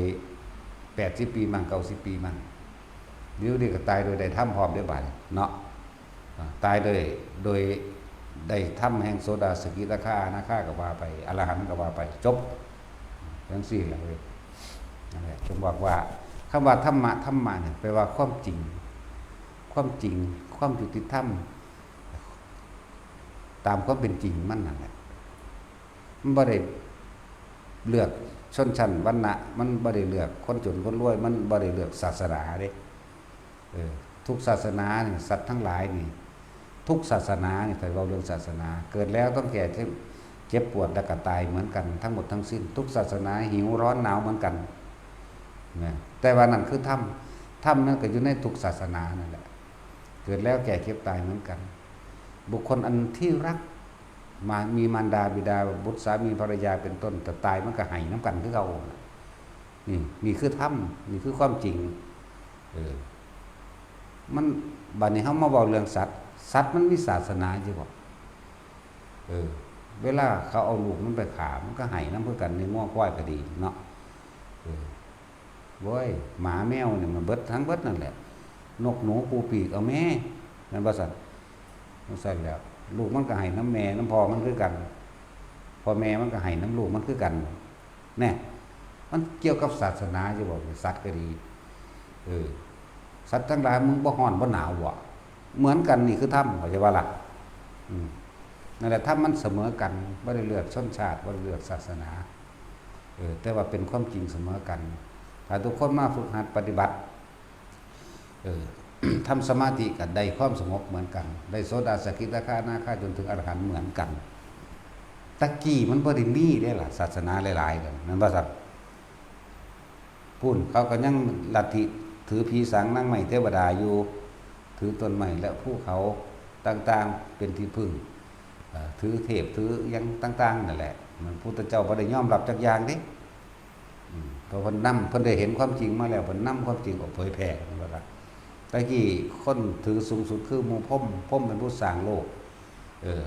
แปดสิบปีมั่ง เก้าสิบปีมั่ง เดี๋ยวนี้ก็ตายโดยได้ทำพร้อมเด้อบาดนี้เนาะ อ่า ตายโดย โดยได้ทำแห่งโสดา สกิทาคา อนาคาก็ว่าไป อรหันต์ก็ว่าไป จบ จังซี่ล่ะเว้ย นั่นแหละ จึงบอกว่า คำว่าธรรมะ ธรรมะเนี่ย แปลว่าความจริง ความจริง ความยุติธรรม ตามความเป็นจริงมันนั่นแหละ มันบ่ได้เลือกชนชั้นวรรณะ มันบ่ได้เลือกคนจนคนรวย มันบ่ได้เลือกศาสนาเด้ เออ ทุกศาสนานี่ สัตว์ทั้งหลายนี่ ทุกศาสนานี่ ถ้าเว้าเรื่องศาสนา เกิดแล้วต้องแก่ เจ็บ เจ็บปวด และก็ตายเหมือนกันทั้งหมดทั้งสิ้น ทุกศาสนาหิวร้อนหนาวเหมือนกัน นะ แต่ว่านั่นคือธรรม ธรรมนั่นก็อยู่ในทุกศาสนานั่นแหละ เกิดแล้วแก่เจ็บตายเหมือนกัน บุคคลอันที่รัก มา มีมารดาบิดาบุตรสามีภรรยาเป็นต้น แต่ตายมันก็ไห้นำกันคือเก่า นี่ นี่คือธรรม นี่คือความจริง เออ มัน บัดนี้เฮามาเว้าเรื่องสัตว์ สัตว์มันมีศาสนาอยู่บ่ เออ เวลาเขาเอาลูกมันไปฆ่า มันก็ไห้นำคือกัน ในงัวควายก็ดีเนาะ เออ โว้ย หมาแมวนี่มันเบิดทั้งเบิดนั่นแหละ นกหนูปูปีกเอาแม่ แม่นบ่ซั่น จั่งซั่นแหล้ว ลูกมันก็ไห้นำแม่นำพ่อมันคือกัน พ่อแม่มันก็ไห้นำลูกมันคือกัน แน่ มันเกี่ยวกับศาสนาอยู่บ่ สัตว์ก็ดี เออ สัตว์ทั้งหลายมึงบ่ฮ้อนบ่หนาวบ่ เหมือนกัน นี่คือธรรม เข้าใจบ่ล่ะ อืม นั่นแหละ ธรรมมันเสมอกัน บ่ได้เลือกชนชาติ บ่ได้เลือกศาสนา เออ แต่ว่าเป็นความจริงเสมอกัน ถ้าทุกคนมาฝึกหัดปฏิบัติ เออ ทำสมาธิก็ได้ความสงบเหมือนกัน ได้โสดา สกิทาคา อนาคา จนถึงอรหันต์เหมือนกัน ตะกี้มันบ่ได้มีเด้ล่ะ ศาสนาหลายๆกัน แม่นบ่ซั่น พู้นเขาก็ยังลัทธิถือผีสางนางไม้เทวดาอยู่ ถือต้นไม้และภูเขาต่างๆเป็นที่พึ่ง เอ่อ ถือเทพถือหยังต่างๆนั่นแหละ มันพุทธเจ้าบ่ได้ยอมรับจักอย่างเด้ อืม เพราะเพิ่นนำ เพิ่นได้เห็นความจริงมาแล้ว เพิ่นนำความจริงออกเผยแผ่ ว่าซั่น ตะกี้คนถือสูงสุดคือหมู่พรหม พรหมเป็นผู้สร้างโลก เออ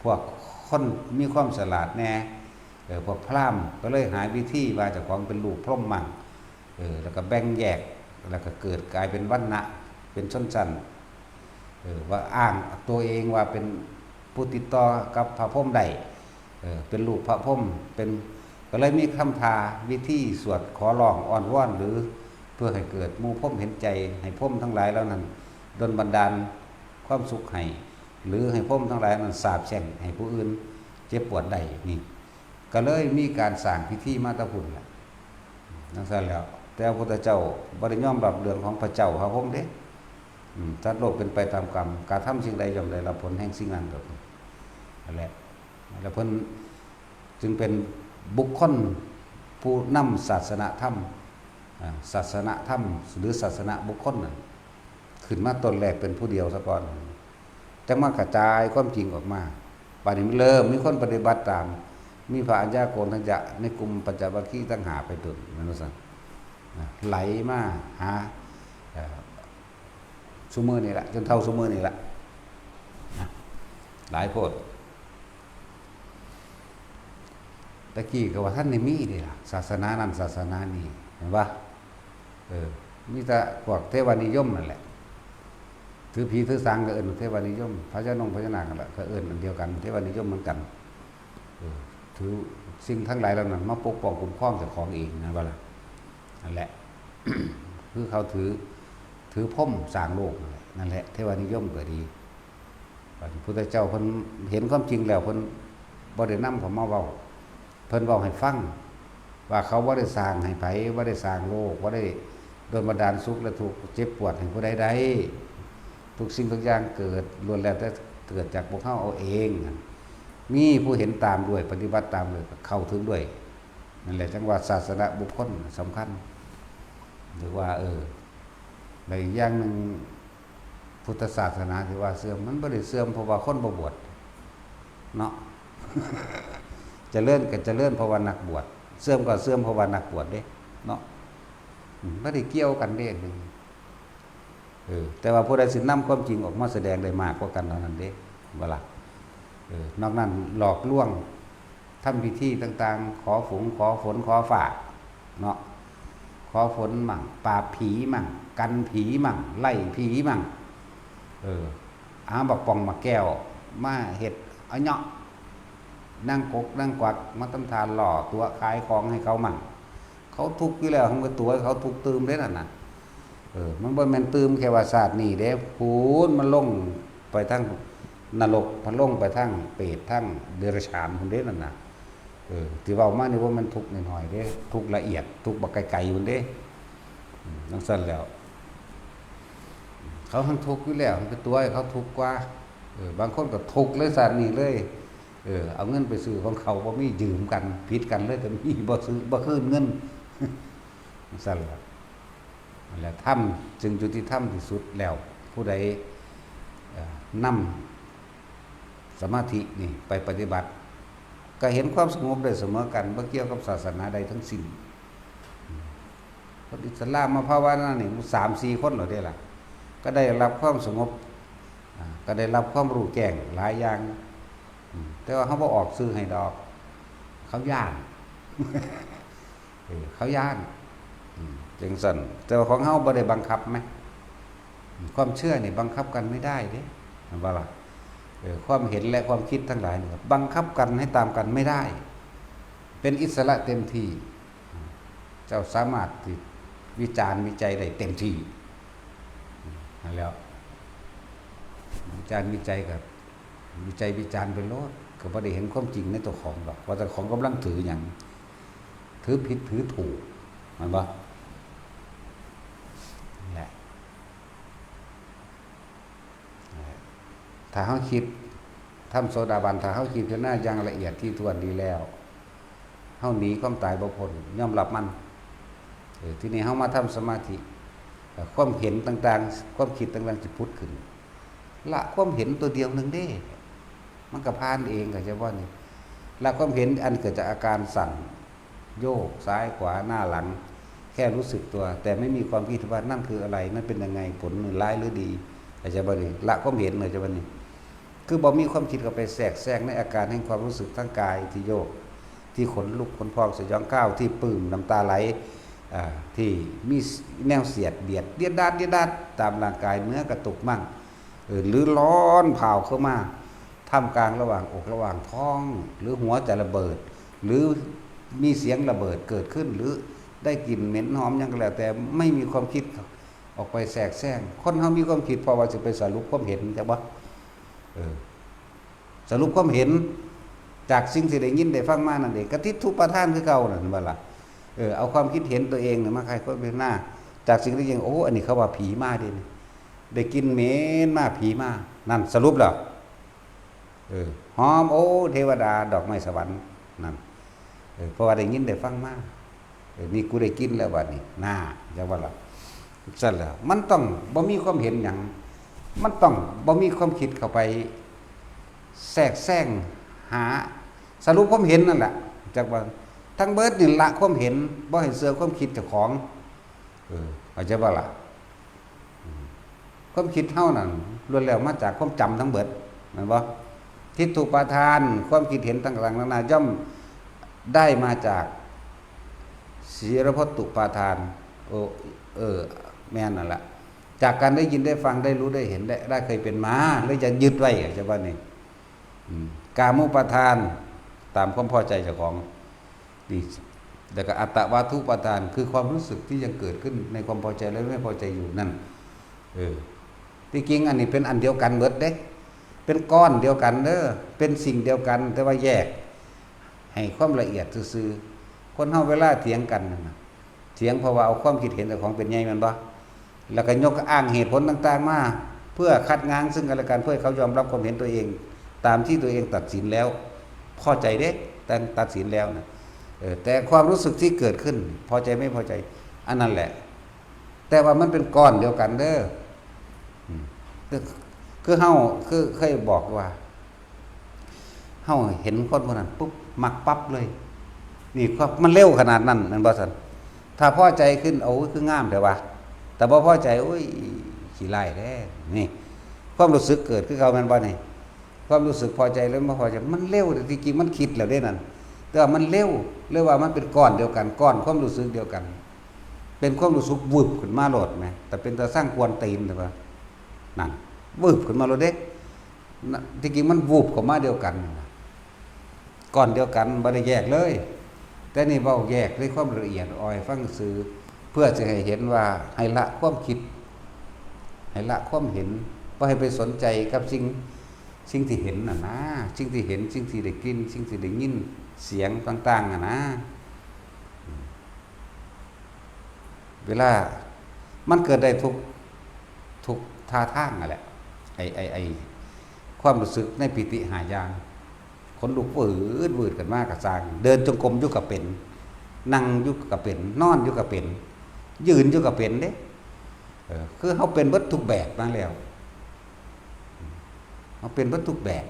พวกคนมีความฉลาดแน่ เออ พวกพราหมณ์ก็เลยหาวิธีว่าเจ้าของเป็นลูกพรหมมั่ง เออ แล้วก็แบ่งแยก แล้วก็เกิดกลายเป็นวรรณะ เป็นชนชั้น เออ ว่าอ้างตัวเองว่าเป็นผู้ติดต่อกับพระพรหมได้ เออ เป็นลูกพระพรหม เป็น ก็เลยมีคาถาวิธีสวดขอร้องอ้อนวอน หรือเพื่อให้เกิดหมู่พรหมเห็นใจ ให้พรหมทั้งหลายเหล่านั้นดลบันดาลความสุขให้ หรือให้พรหมทั้งหลายนั้นสาปแช่งให้ผู้อื่นเจ็บปวดได้ นี่ ก็เลยมีการสร้างพิธีมาแต่พุ้นแหละ จั่งซั่นแหล้ว แต่พระพุทธเจ้าบ่ได้ยอมรับเรื่องของพระเจ้าพระพรหมเด้ อืม สัตว์โลกเป็นไปตามกรรม กระทำสิ่งใดย่อมได้รับผลแห่งสิ่งนั้น นั่นแหละ แล้วเพิ่นจึงเป็นบุคคลผู้นำศาสนธรรม อ่า ศาสนธรรม หรือศาสนบุคคลนั่น ขึ้นมาต้นแรกเป็นผู้เดียวซะก่อน จั่งมากระจายความจริงออกมา บัดนี้มันเริ่มมีคนปฏิบัติตาม มีพระอัญญาโกณฑัญญะในกลุ่มปัญจวัคคีย์ทั้งห้าไปต้น แม่นบ่ซั่น นะ ไหลมาหา เอ่อ ซุมื้อนี่ละ จนเท่าซุมื้อนี่ละ นะ หลายโพด ตะกี้ก็ว่าทันได้มีเด้ล่ะ ศาสนานั้นศาสนานี้ แม่นบ่ เออ มีแต่พวกเทวานิยมนั่นแหละ ถือผีถือสางก็เอิ้นเทวานิยม พญานงพญานาคนั่นแหละก็เอิ้นอันเดียวกัน เทวานิยมเหมือนกัน เออ ถือสิ่งทั้งหลายเหล่านั้นมาปกป้องคุ้มครองเจ้าของเอง แม่นบ่ล่ะ นั่นแหละ คือเขาถือ ถือพรหมสร้างโลกนั่นแหละ นั่นแหละ เทวานิยมก็ดี พระพุทธเจ้าเพิ่นเห็นความจริงแล้ว เพิ่นบ่ได้นำเขามาเว้า เพิ่นเว้าให้ฟัง ว่าเขาบ่ได้สร้างให้ไผ บ่ได้สร้างโลก บ่ได้ดลบันดาลสุขและทุกข์ เจ็บปวดให้ผู้ใดได้ ทุกสิ่งทุกอย่างเกิด ล้วนแล้วแต่เกิดจากพวกเฮาเอาเอง มีผู้เห็นตามด้วย ปฏิบัติตามด้วย เข้าถึงด้วย นั่นแหละจั่งว่าศาสนบุคคลสำคัญ หรือว่า เออ และอีกอย่างหนึ่ง พุทธศาสนาที่ว่าเสื่อม มันบ่ได้เสื่อมเพราะว่าคนบ่บวช เนาะ เจริญก็เจริญเพราะว่านักบวช เสื่อมก็เสื่อมเพราะว่านักบวชเด้ เนาะ อืม บ่ได้เกี่ยวกันเด้ เออ แต่ว่าผู้ใดสินำความจริงออกมาแสดงได้มากกว่ากันเท่านั้นเด้ บ่ล่ะ เออ นอกนั้นหลอกลวง ทำพิธีต่างๆ ขอฝน ขอฝน ขอฟ้า เนาะ ขอฝนมั่ง ปราบผีมั่ง กันผีมั่ง ไล่ผีมั่ง เออ เอาบักป่องบักแก้วมาเฮ็ดเอาเนาะ นางกกนางกวักมาทำทานหล่อตั๋วขายของให้เขามั่ง เขาทุกข์อยู่แล้ว มันก็ตั๋วให้เขาทุกข์ตื่มเด้นั่นน่ะ เออ มันบ่แม่นตื่มแค่ว่าชาตินี้เด้ พู้นมันลงไปทางนรก มันลงไปทางเปรต ทางเดรัจฉานพู้นเด้นั่นน่ะ เออ ที่เว้ามานี่บ่แม่นทุกข์น้อยๆเด้ ทุกข์ละเอียด ทุกข์บักไกลๆพู้นเด้ อืม จั่งซั่นแล้ว เขาทั้งทุกข์อยู่แล้ว ไปตั๋วให้เขาทุกข์กว่า เออ บางคนก็ทุกข์เลยชาตินี้เลย เออ เอาเงินไปซื้อของเขาบ่มี ยืมกัน ผิดกันเลยก็มี บ่ซื้อ บ่คืนเงิน ซั่นล่ะ นั่นแหละ ธรรมจึงยุติธรรมที่สุดแล้ว ผู้ใด เอ่อ นำสมาธินี่ไปปฏิบัติ ก็เห็นความสงบได้เสมอกัน บ่เกี่ยวกับศาสนาใดทั้งสิ้น คนอิสลามมาภาวนานี่ สามสี่คนแล้วเด้ล่ะ ก็ได้รับความสงบ อ่า ก็ได้รับความรู้แจ้งหลายอย่าง อืม แต่ว่าเขาบ่ออกชื่อให้ดอก เขาย้าน เออ เขาย้าน อืม จังซั่น แต่ว่าของเฮาบ่ได้บังคับไหม ความเชื่อนี่บังคับกันไม่ได้เด้ เห็นบ่ล่ะ เออ ความเห็นและความคิดทั้งหลายนี่ บังคับกันให้ตามกันไม่ได้ เป็นอิสระเต็มที่ เจ้าสามารถที่วิจารณ์วิจัยได้เต็มที่ นั่นแหล้ว วิจารณ์วิจัยก็วิจัยวิจารณ์ไปโลด ก็บ่ได้เห็นความจริงในตัวของดอก ว่าเจ้าของกำลังถือหยัง ถือผิดถือถูก แม่นบ่ นั่นแหละ ถ้าเฮาคิด ทำโสดาบัน ถ้าเฮาคิดพิจารณาอย่างละเอียดถี่ถ้วนดีแล้ว เฮาหนีความตายบ่พ้น ยอมรับมัน เออ ทีนี้เฮามาทำสมาธิ เอ่อ ความเห็นต่างๆ ความคิดต่างๆ สิผุดขึ้น ละความเห็นตัวเดียวหนึ่งเด้ มันก็ผ่านเอง เข้าใจบ่นี่ ละความเห็นอันเกิดจากอาการสั่น โยกซ้ายขวาหน้าหลัง แค่รู้สึกตัว แต่ไม่มีความคิดว่านั่นคืออะไร นั่นเป็นยังไง ผลมันร้ายหรือดี เข้าใจบ่นี่ ละความเห็น เข้าใจบ่นี่ คือบ่มีความคิดเข้าไปแทรกแซงในอาการแห่งความรู้สึกทางกายที่โยก ที่ขนลุกขนพองสยองก้าว ที่ปลื้มน้ำตาไหล อ่า ที่มีแนวเสียดเบียดเดียดดาดเดียดดาดตามร่างกาย เนื้อกระตุกมั่ง เออ หรือร้อนเผาเข้ามา ท่ามกลางระหว่างอกระหว่างท้อง หรือหัวจะระเบิด หรือมีเสียงระเบิดเกิดขึ้น หรือได้กลิ่นเหม็นหอมหยังก็แล้วแต่ ไม่มีความคิดออกไปแทรกแซง คนเฮามีความคิดเพราะว่าสิไปสรุปความเห็น จักบ่ เออ สรุปความเห็น จากสิ่งที่ได้ยินได้ฟังมานั่นเอง ก็ทิฏฐุปาทานคือเก่านั่น เห็นบ่ล่ะ เออ เอาความคิดเห็นตัวเองน่ะมาไขควรพิจารณา จากสิ่งที่ยัง โอ้ อันนี้เขาว่าผีมาเด้นี่ ได้กลิ่นเหม็นมา ผีมา นั่นสรุปแล้ว เออ หอม โอ้ เทวดา ดอกไม้สวรรค์ นั่น เออ เพราะว่าได้ยินได้ฟังมา เออ นี่กูได้กลิ่นแล้วบัดนี้ น่า จักว่าล่ะ ซั่นแล้ว มันต้องบ่มีความเห็นหยัง มันต้องบ่มีความคิดเข้าไปแทรกแซงหา สรุปความเห็นนั่นแหละ จักว่า ทั้งเบิดนี่ละความเห็น บ่ให้เชื่อความคิดเจ้าของ เออ เข้าใจบ่ล่ะ อืม ความคิดเฮานั่นล้วนแล้วมาจากความจำทั้งเบิด แม่นบ่ ทิฏฐุปาทาน ความคิดเห็นต่างๆนานา ย่อมได้มาจาก สีลพัตตุปาทาน โอ้ เออ แม่นนั่นละ จากการได้ยินได้ฟัง ได้รู้ได้เห็น ได้ ได้เคยเป็นมา เลยจะยึดไว้ เข้าใจบ่นี่ อืม กามุปาทาน ตามความพอใจเจ้าของ นี่ แล้วก็อัตตวาทุปาทาน คือความรู้สึกที่ยังเกิดขึ้นในความพอใจและไม่พอใจอยู่นั่น เออ ที่จริงอันนี้เป็นอันเดียวกันเบิดเด้ เป็นก้อนเดียวกันเด้อ เป็นสิ่งเดียวกัน แต่ว่าแยกให้ความละเอียดซื่อๆ คนเฮาเวลาเถียงกันนั่นน่ะ เถียงเพราะว่าเอาความคิดเห็นเจ้าของเป็นใหญ่ แม่นบ่ แล้วก็ยกอ้างเหตุผลต่างๆมา เพื่อคัดง้างซึ่งกันและกัน เพื่อให้เขายอมรับความเห็นตัวเอง ตามที่ตัวเองตัดสินแล้ว พอใจเด้ ตัด ตัดสินแล้วนะ เออ แต่ความรู้สึกที่เกิดขึ้น พอใจไม่พอใจ อันนั้นแหละ แต่ว่ามันเป็นก้อนเดียวกันเด้อ อืม คือ คือเฮา คือเคยบอกว่า เฮาเห็นคนผู้นั้นปุ๊บ มักปั๊บเลย นี่ความ มันเร็วขนาดนั้น แม่นบ่ซั่น ถ้าพอใจขึ้น โอ้ย คืองามแท้วะ แต่บ่พอใจ โอ้ย ขี้ร้ายแท้ นี่ ความรู้สึกเกิดคือเก่า แม่นบ่นี่ ความรู้สึกพอใจหรือบ่พอใจ มันเร็ว แต่ที่จริงมันคิดแล้วเด้นั่น แต่ว่ามันเร็ว เรียกว่ามันเป็นก้อนเดียวกัน ก้อนความรู้สึกเดียวกัน เป็นความรู้สึกวืบขึ้นมาโลดแหม แต่เป็นตาซังกวนตีน แต่ว่า นั่น วืบขึ้นมาโลดเด้ นะ ที่จริงมันวืบเข้ามาเดียวกันนั่นน่ะ ก้อนเดียวกัน บ่ได้แยกเลย แต่นี่เว้าแยกด้วยความละเอียดอ่อนฟังซื่อ เพื่อจะให้เห็นว่าให้ละความคิด ให้ละความเห็น บ่ให้ไปสนใจกับสิ่ง สิ่งที่เห็นน่ะนะ สิ่งที่เห็น สิ่งที่ได้กลิ่น สิ่งที่ได้ยิน เสียงต่างๆน่ะนะ เวลามันเกิดได้ทุก ทุกท่าทางนั่นแหละ ไอ้ ไอ้ ไอ้ ความรู้สึกในปีติห้าอย่าง ขนลุกวืดวืดขึ้นมาก็ซ่าง เดินจงกรมอยู่ก็เป็น นั่งอยู่ก็เป็น นอนอยู่ก็เป็น ยืนอยู่ก็เป็นเด้ เออ คือเฮาเป็นเบิดทุกแบบมาแล้ว เฮาเป็นเบิดทุกแบบ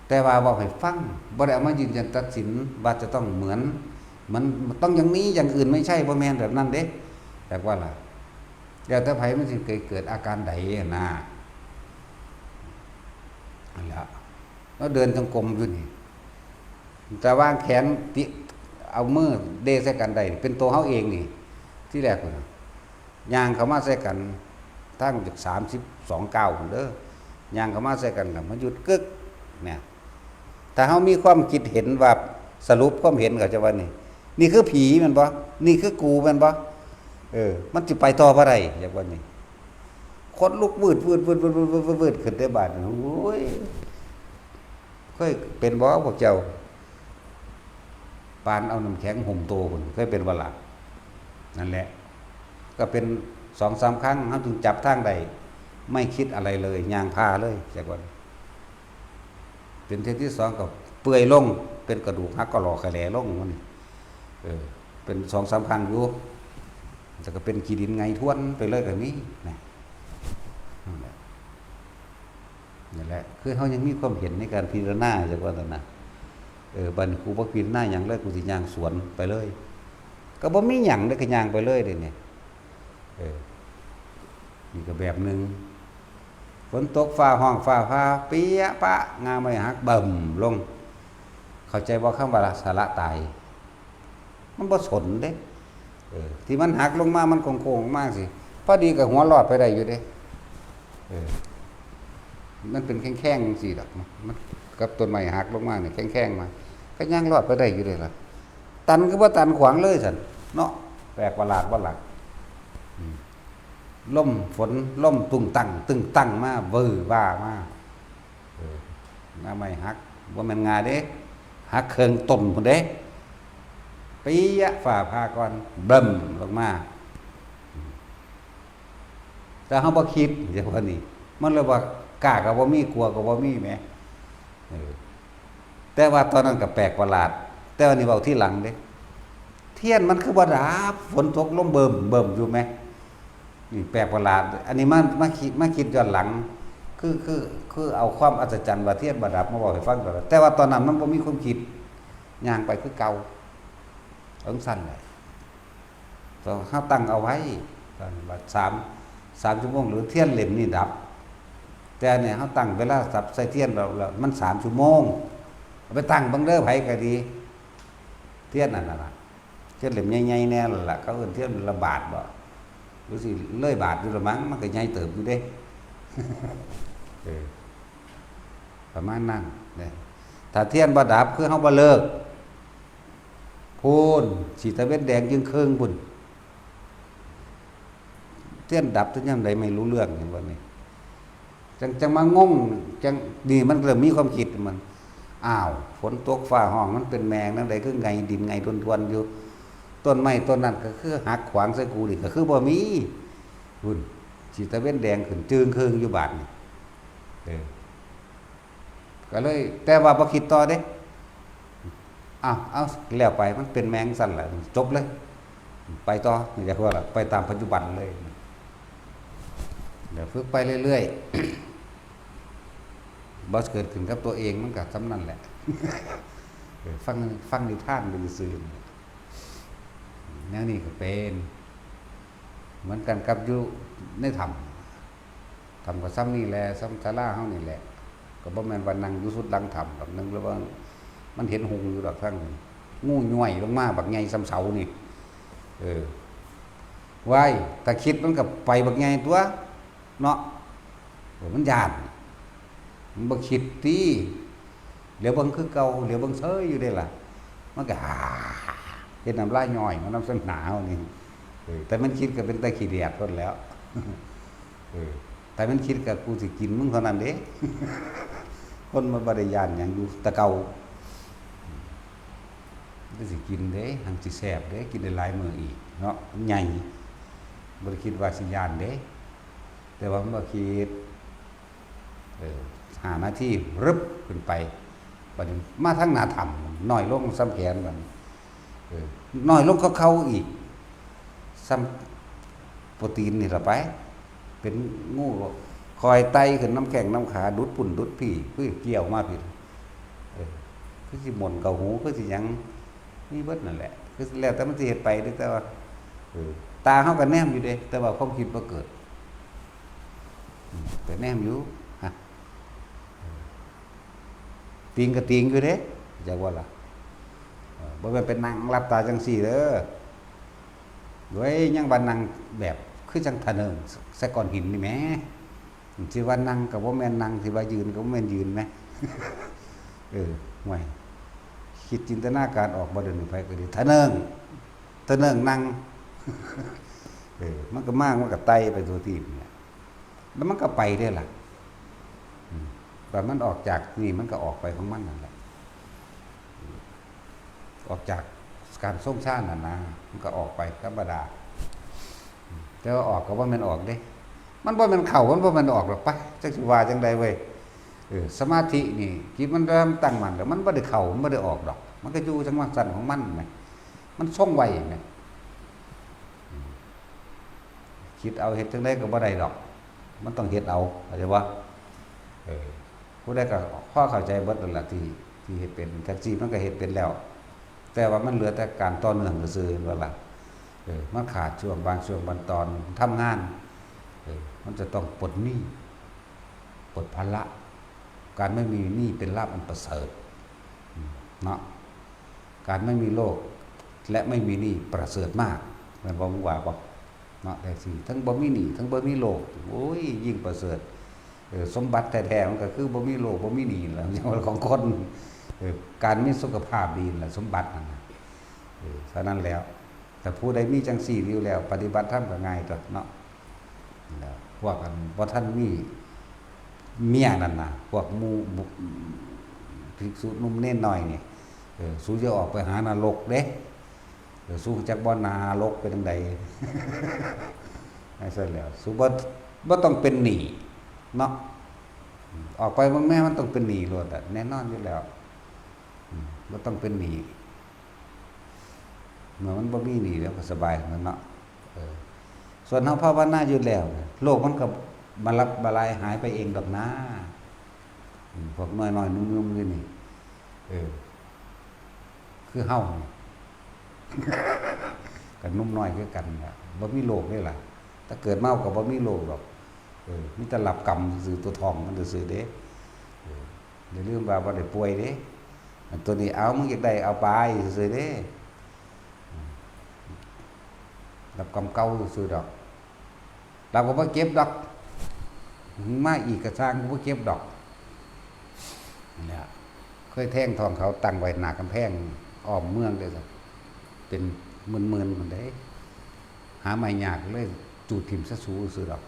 แต่ว่าเว้าให้ฟัง บ่ได้เอามายืนยันตัดสินว่าจะต้องเหมือน มันต้องอย่างนี้ อย่างอื่นไม่ใช่ บ่แม่นแบบนั้นเด้ แต่ว่าล่ะ แล้วแต่ไผมันสิเกิด เกิดอาการใดอะนะ นั่นแหละ แล้วเดินจงกรมอยู่นี่ แต่วางแขนติ เอามือเดใส่กันได้ เป็นตัวเฮาเองนี่ ที่แรกพุ่นน่ะ ย่างเข้ามาใส่กัน ทั้งสามสิบสองก้าวพุ่นเด้อ ย่างเข้ามาใส่กันแล้วมาหยุดกึก เนี่ย ถ้าเฮามีความคิดเห็นว่า สรุปความเห็นก็จะว่านี่ นี่คือผีแม่นบ่ นี่คือกูแม่นบ่ เออ มันสิไปต่อบ่ได้ อยากว่านี่ ขนลุกวืดวืดวืดวืดวืดวืดวืดขึ้นแต่บาดนี่ โอ้ย เคยเป็นบ่พวกเจ้า ปานเอาน้ำแข็งห่มโตพุ่น เคยเป็นบ่ล่ะ นั่นแหละ ก็เป็นสองสามครั้ง เฮาจึงจับทางได้ ไม่คิดอะไรเลย ย่างผ่าเลย จักว่า เป็นเทื่อที่สองก็เปื่อยลง เป็นกระดูกหักก็หลอกแขลลงมันนี่ เออ เป็นสองสามครั้งอยู่ แต่ก็เป็นขี้ดินไงท้วนไปเลยก็มีนะ นั่นแหละ นั่นแหละ คือเฮายังมีความเห็นในการพิจารณา จักว่านั่นนะ เออ บัดนี้กูบ่พิจารณาหยังเลย กูสิย่างสวนไปเลย ก็บ่มีหยังเลย ก็ย่างไปเลยเด้เนี่ย เออ นี่ก็แบบหนึ่ง ฝนตกฟ้าฮ้องฟ้าผ่า เปี้ยะปะ งาไม้หักเบิ่มลง เข้าใจบ่คำว่าสละตาย มันบ่สนเด้ เออ ที่มันหักลงมา มันโค้งๆลงมาสิ พอดีก็หัวรอดไปได้อยู่เด้ เออ มันเป็นแข้งๆจังซี้ดอก มัน กับต้นไม้หักลงมาเนี่ย แข้งๆมา ก็ยังรอดไปได้อยู่เด้ล่ะ ตันก็บ่ตันขวางเลยซั่น เนาะ แปลกประหลาดบ่ล่ะ อืม ลมฝน ลมตึงตัง ตึงตังมา วือว่ามา เออ งาไม้หัก บ่แม่นงาเด้ หักเคิ่งต้นพุ้นเด้ เปี้ยะ ฟ้าผ่าก่อน เบิ่มลงมา แต่เฮาบ่คิด จังว่านี่ มันเลยว่ากล้าก็บ่มี กลัวก็บ่มีแหม เออ แต่ว่าตอนนั้นก็แปลกประหลาด แต่ว่านี่เว้าทีหลังเด้ เทียนมันคือบ่ดับ ฝนตกลมเบิ่มเบิ่มอยู่แหม นี่แปลกประหลาด อันนี้มา มาคิด มาคิดย้อนหลัง คือ คือ คือเอาความอัศจรรย์ว่าเทียนบ่ดับมาเว้าให้ฟังตลอด แต่ว่าตอนนั้นมันบ่มีความคิด ย่างไปคือเก่า จั่งซั้นแหละ ต้อง เฮาตั้งเอาไว้ ว่าสาม สามชั่วโมง หรือเทียนเล่มนี้ดับ แต่เนี่ยเฮาตั้งเวลาสับใส่เทียนแล้ว แล้วมันสามชั่วโมง เอาไปตั้งเบิ่งเด้อ ไผก็ดี เทียนนั่นน่ะล่ะ เทียนเล่มใหญ่ๆแน่ล่ะ เขาเอิ้นเทียนละบาทบ่ หรือสิเลยบาทอยู่ละมั้ง มันก็ใหญ่เติบอยู่เด้ เออ ประมาณนั้นเนี่ย ถ้าเทียนบ่ดับ คือเฮาบ่เลิก พู้น สิตะเว็นแดงจึ่งเคิ่งพู้น เทียนดับแต่ยามใดไม่รู้เรื่อง เห็นบ่นี่ จั่ง จั่งมางง จั่ง นี่มันเริ่มมีความคิดมัน อ้าว ฝนตกฟ้าฮ้อง มันเป็นแมงจั่งใด คือไงดินไงทวนๆอยู่ ต้นไม้ต้นนั้นก็คือหักขวางใส่กูนี่ ก็คือบ่มี พู้น สิตะเว็นแดงขึ้นจึ่งเคิ่งอยู่บาดนี่ เออ ก็เลย แต่ว่าบ่คิดต่อเด้ อ้าว เอา แล้วไป มันเป็นแมงซั่นล่ะ จบเลย ไปต่อ นี่จะว่าล่ะ ไปตามปัจจุบันเลย เดี๋ยวฝึกไปเรื่อยๆ บ่เกิดขึ้นกับตัวเอง มันก็ส่ำนั้นแหละ เออ ฟัง ฟังนิทานไปซื่อๆ แนวนี้ก็เป็น เหมือนกันกับอยู่ในถ้ำ ถ้ำก็ส่ำนี่แหละ ส่ำศาลาเฮานี่แหละ ก็บ่แม่นว่านั่งอยู่สุดหลังถ้ำดอก นึงแล้วว่ามันเห็นหุงอยู่ดอกทางนี้ งูย้วยลงมาบักใหญ่ส่ำเสานี่ เออ ว้าย ถ้าคิดมันก็ไปบักใหญ่ตั๊ว เนาะ โอ้ มันย้าน มันบ่คิดติ เหลียวเบิ่งคือเก่า เหลียวเบิ่งเซยอยู่เด้ล่ะ มันก็ เฮ็ดน้ำลายย้อย มันนำเส้นหนาวนี่ เออ แต่มันคิดก็เป็นตาขี้เดียดโพดแหล้ว เออ แต่มันคิดก็ กูสิกินมึงเท่านั้นเด้ คนมันบ่ได้ย้านหยังอยู่แต่เก่า มันสิกินเด้ หังสิแซ่บเด้ กินได้หลายมื้ออีกเนาะ มันใหญ่ บ่ได้คิดว่าสิย้านเด้ แต่ว่ามันบ่คิด เออ ห้านาที รึบ ขึ้นไป บัดนี้มาทางหน้าถ้ำ น้อยลงส่ำแขนบัดนี้ เออ น้อยลงกว่าเก่าอีก ซ้ำโปรตีนนี่ล่ะไป เป็นงูก็คอยไต่ขึ้นนำแข้งนำขา ดุดพุ้นดุดพี้ คือเกี่ยวมาพี้ เออ คือสิม่วนเข้าหู คือสิหยัง มีเบิดนั่นแหละ คือแล้วแต่มันสิเฮ็ดไปเด้ แต่ว่า เออ ตาเฮาก็แนมอยู่เด้ แต่ว่าความคิดบ่เกิด อืม ก็แนมอยู่ ฮะ เออ ติ่งก็ติ่งอยู่เด้ จักว่าล่ะ เออ บ่แม่นไปนั่งหลับตาจั่งซี้เด้อ เว้ย ยังว่านั่งแบบคือจั่งทะเนิงใส่ก้อนหินนี่แหม สิว่านั่งก็บ่แม่นนั่ง สิว่ายืนก็บ่แม่นยืนแหม เออ ห่วย คิดจินตนาการออกบ่เดี๋ยวนี้ ไผก็ดี ทะเนิง ทะเนิงนั่ง เออ มันก็มา มันก็ไต่ไปทั่วทีปนี่แหละ แล้วมันก็ไปเด้ล่ะ อืม บัดมันออกจากนี่ มันก็ออกไปของมันนั่นแหละ ออกจากการทรงฌานน่ะนะ มันก็ออกไปธรรมดา แต่ว่าออกก็บ่แม่นออกเด้ มันบ่แม่นเข้า มันบ่แม่นออกดอก ไป จักสิว่าจั่งใดเว้ย เออ สมาธินี่ จิตมันเริ่มตั้งมั่นแล้ว มันบ่ได้เข้า มันบ่ได้ออกดอก มันก็อยู่จั่งว่าซั่นของมันแหม มันทรงไว้แหม อืม คิดเอาเฮ็ดจั่งใดก็บ่ได้ดอก มันต้องเฮ็ดเอา เข้าใจบ่ เออ ผู้ใดก็พอเข้าใจเบิดนั่นล่ะ ที่ ที่เฮ็ดเป็น จั่งซี้มันก็เฮ็ดเป็นแล้ว แต่ว่ามันเหลือแต่การต่อเนื่องซื่อๆ เห็นบ่ล่ะ เออ มันขาดช่วงบางช่วงบางตอนทำงาน เออ มันจะต้องปลดหนี้ ปลดภาระ การไม่มีหนี้เป็นลาภอันประเสริฐ อืม เนาะ การไม่มีโรคและไม่มีหนี้ประเสริฐมาก แม่นบ่ มึงว่าบ่ เนาะ จั่งซี้ ทั้งบ่มีหนี้ ทั้งบ่มีโรค โอ้ย ยิ่งประเสริฐ เออ สมบัติแท้ๆ มันก็คือบ่มีโรค บ่มีหนี้แหละ ของคน เออ การมีสุขภาพดีแหละ สมบัตินั่นน่ะ เออ เท่านั้นแล้ว แต่ผู้ใดมีจั่งซี้อยู่แล้ว ปฏิบัติธรรมก็ง่ายตั๊วเนาะ แล้วพวกอันบ่ทันมีเมียนั่นน่ะ พวกหมู่ บุ ภิกษุหนุ่มเณรน้อยนี่ เออ สูอย่าออกไปหานรกเด้ เออ สูจักบ่นรกเป็นจั่งใด จั่งซั่นแหล้ว สูบ่ บ่ต้องเป็นหนี้เนาะ ออกไปเบิ่งแม่มันต้องเป็นหนี้โลดอะ แน่นอนอยู่แล้ว อืม บ่ต้องเป็นหนี้ เมื่อมันบ่มีหนี้แล้วก็สบายแล้วเนาะ เออ ส่วนเฮาภาวนาอยู่แล้ว โรคมันก็บะลับบ่ลายหายไปเองดอกนา อืม พวกน้อยๆ หนุ่มๆ อยู่นี่ เออ คือเฮานี่ ก็หนุ่มน้อยคือกันล่ะ บ่มีโรคเด้ล่ะ แต่เกิดมาก็บ่มีโรคดอก เออ มีแต่รับกรรมซื่อๆ ตัวท้องมันซื่อๆ เด้ เออ อย่าลืมว่าบ่ได้ป่วยเด้ อันตัวนี้ เอา มึงอยากได้ เอาไปซื่อๆ เด้ อืม รับกรรมเก่าซื่อๆ ดอก เราก็บ่เก็บดอก มาอีกก็ซ่าง ก็บ่เก็บดอก นี่แหละ เคยแทงท้องเขาตั้งไว้หน้ากำแพงอ้อมเมืองเด้อ เป็นหมื่นๆ พุ้นเด้ หาไม้ยากเลย จูดถิ่มซะสูซื่อดอก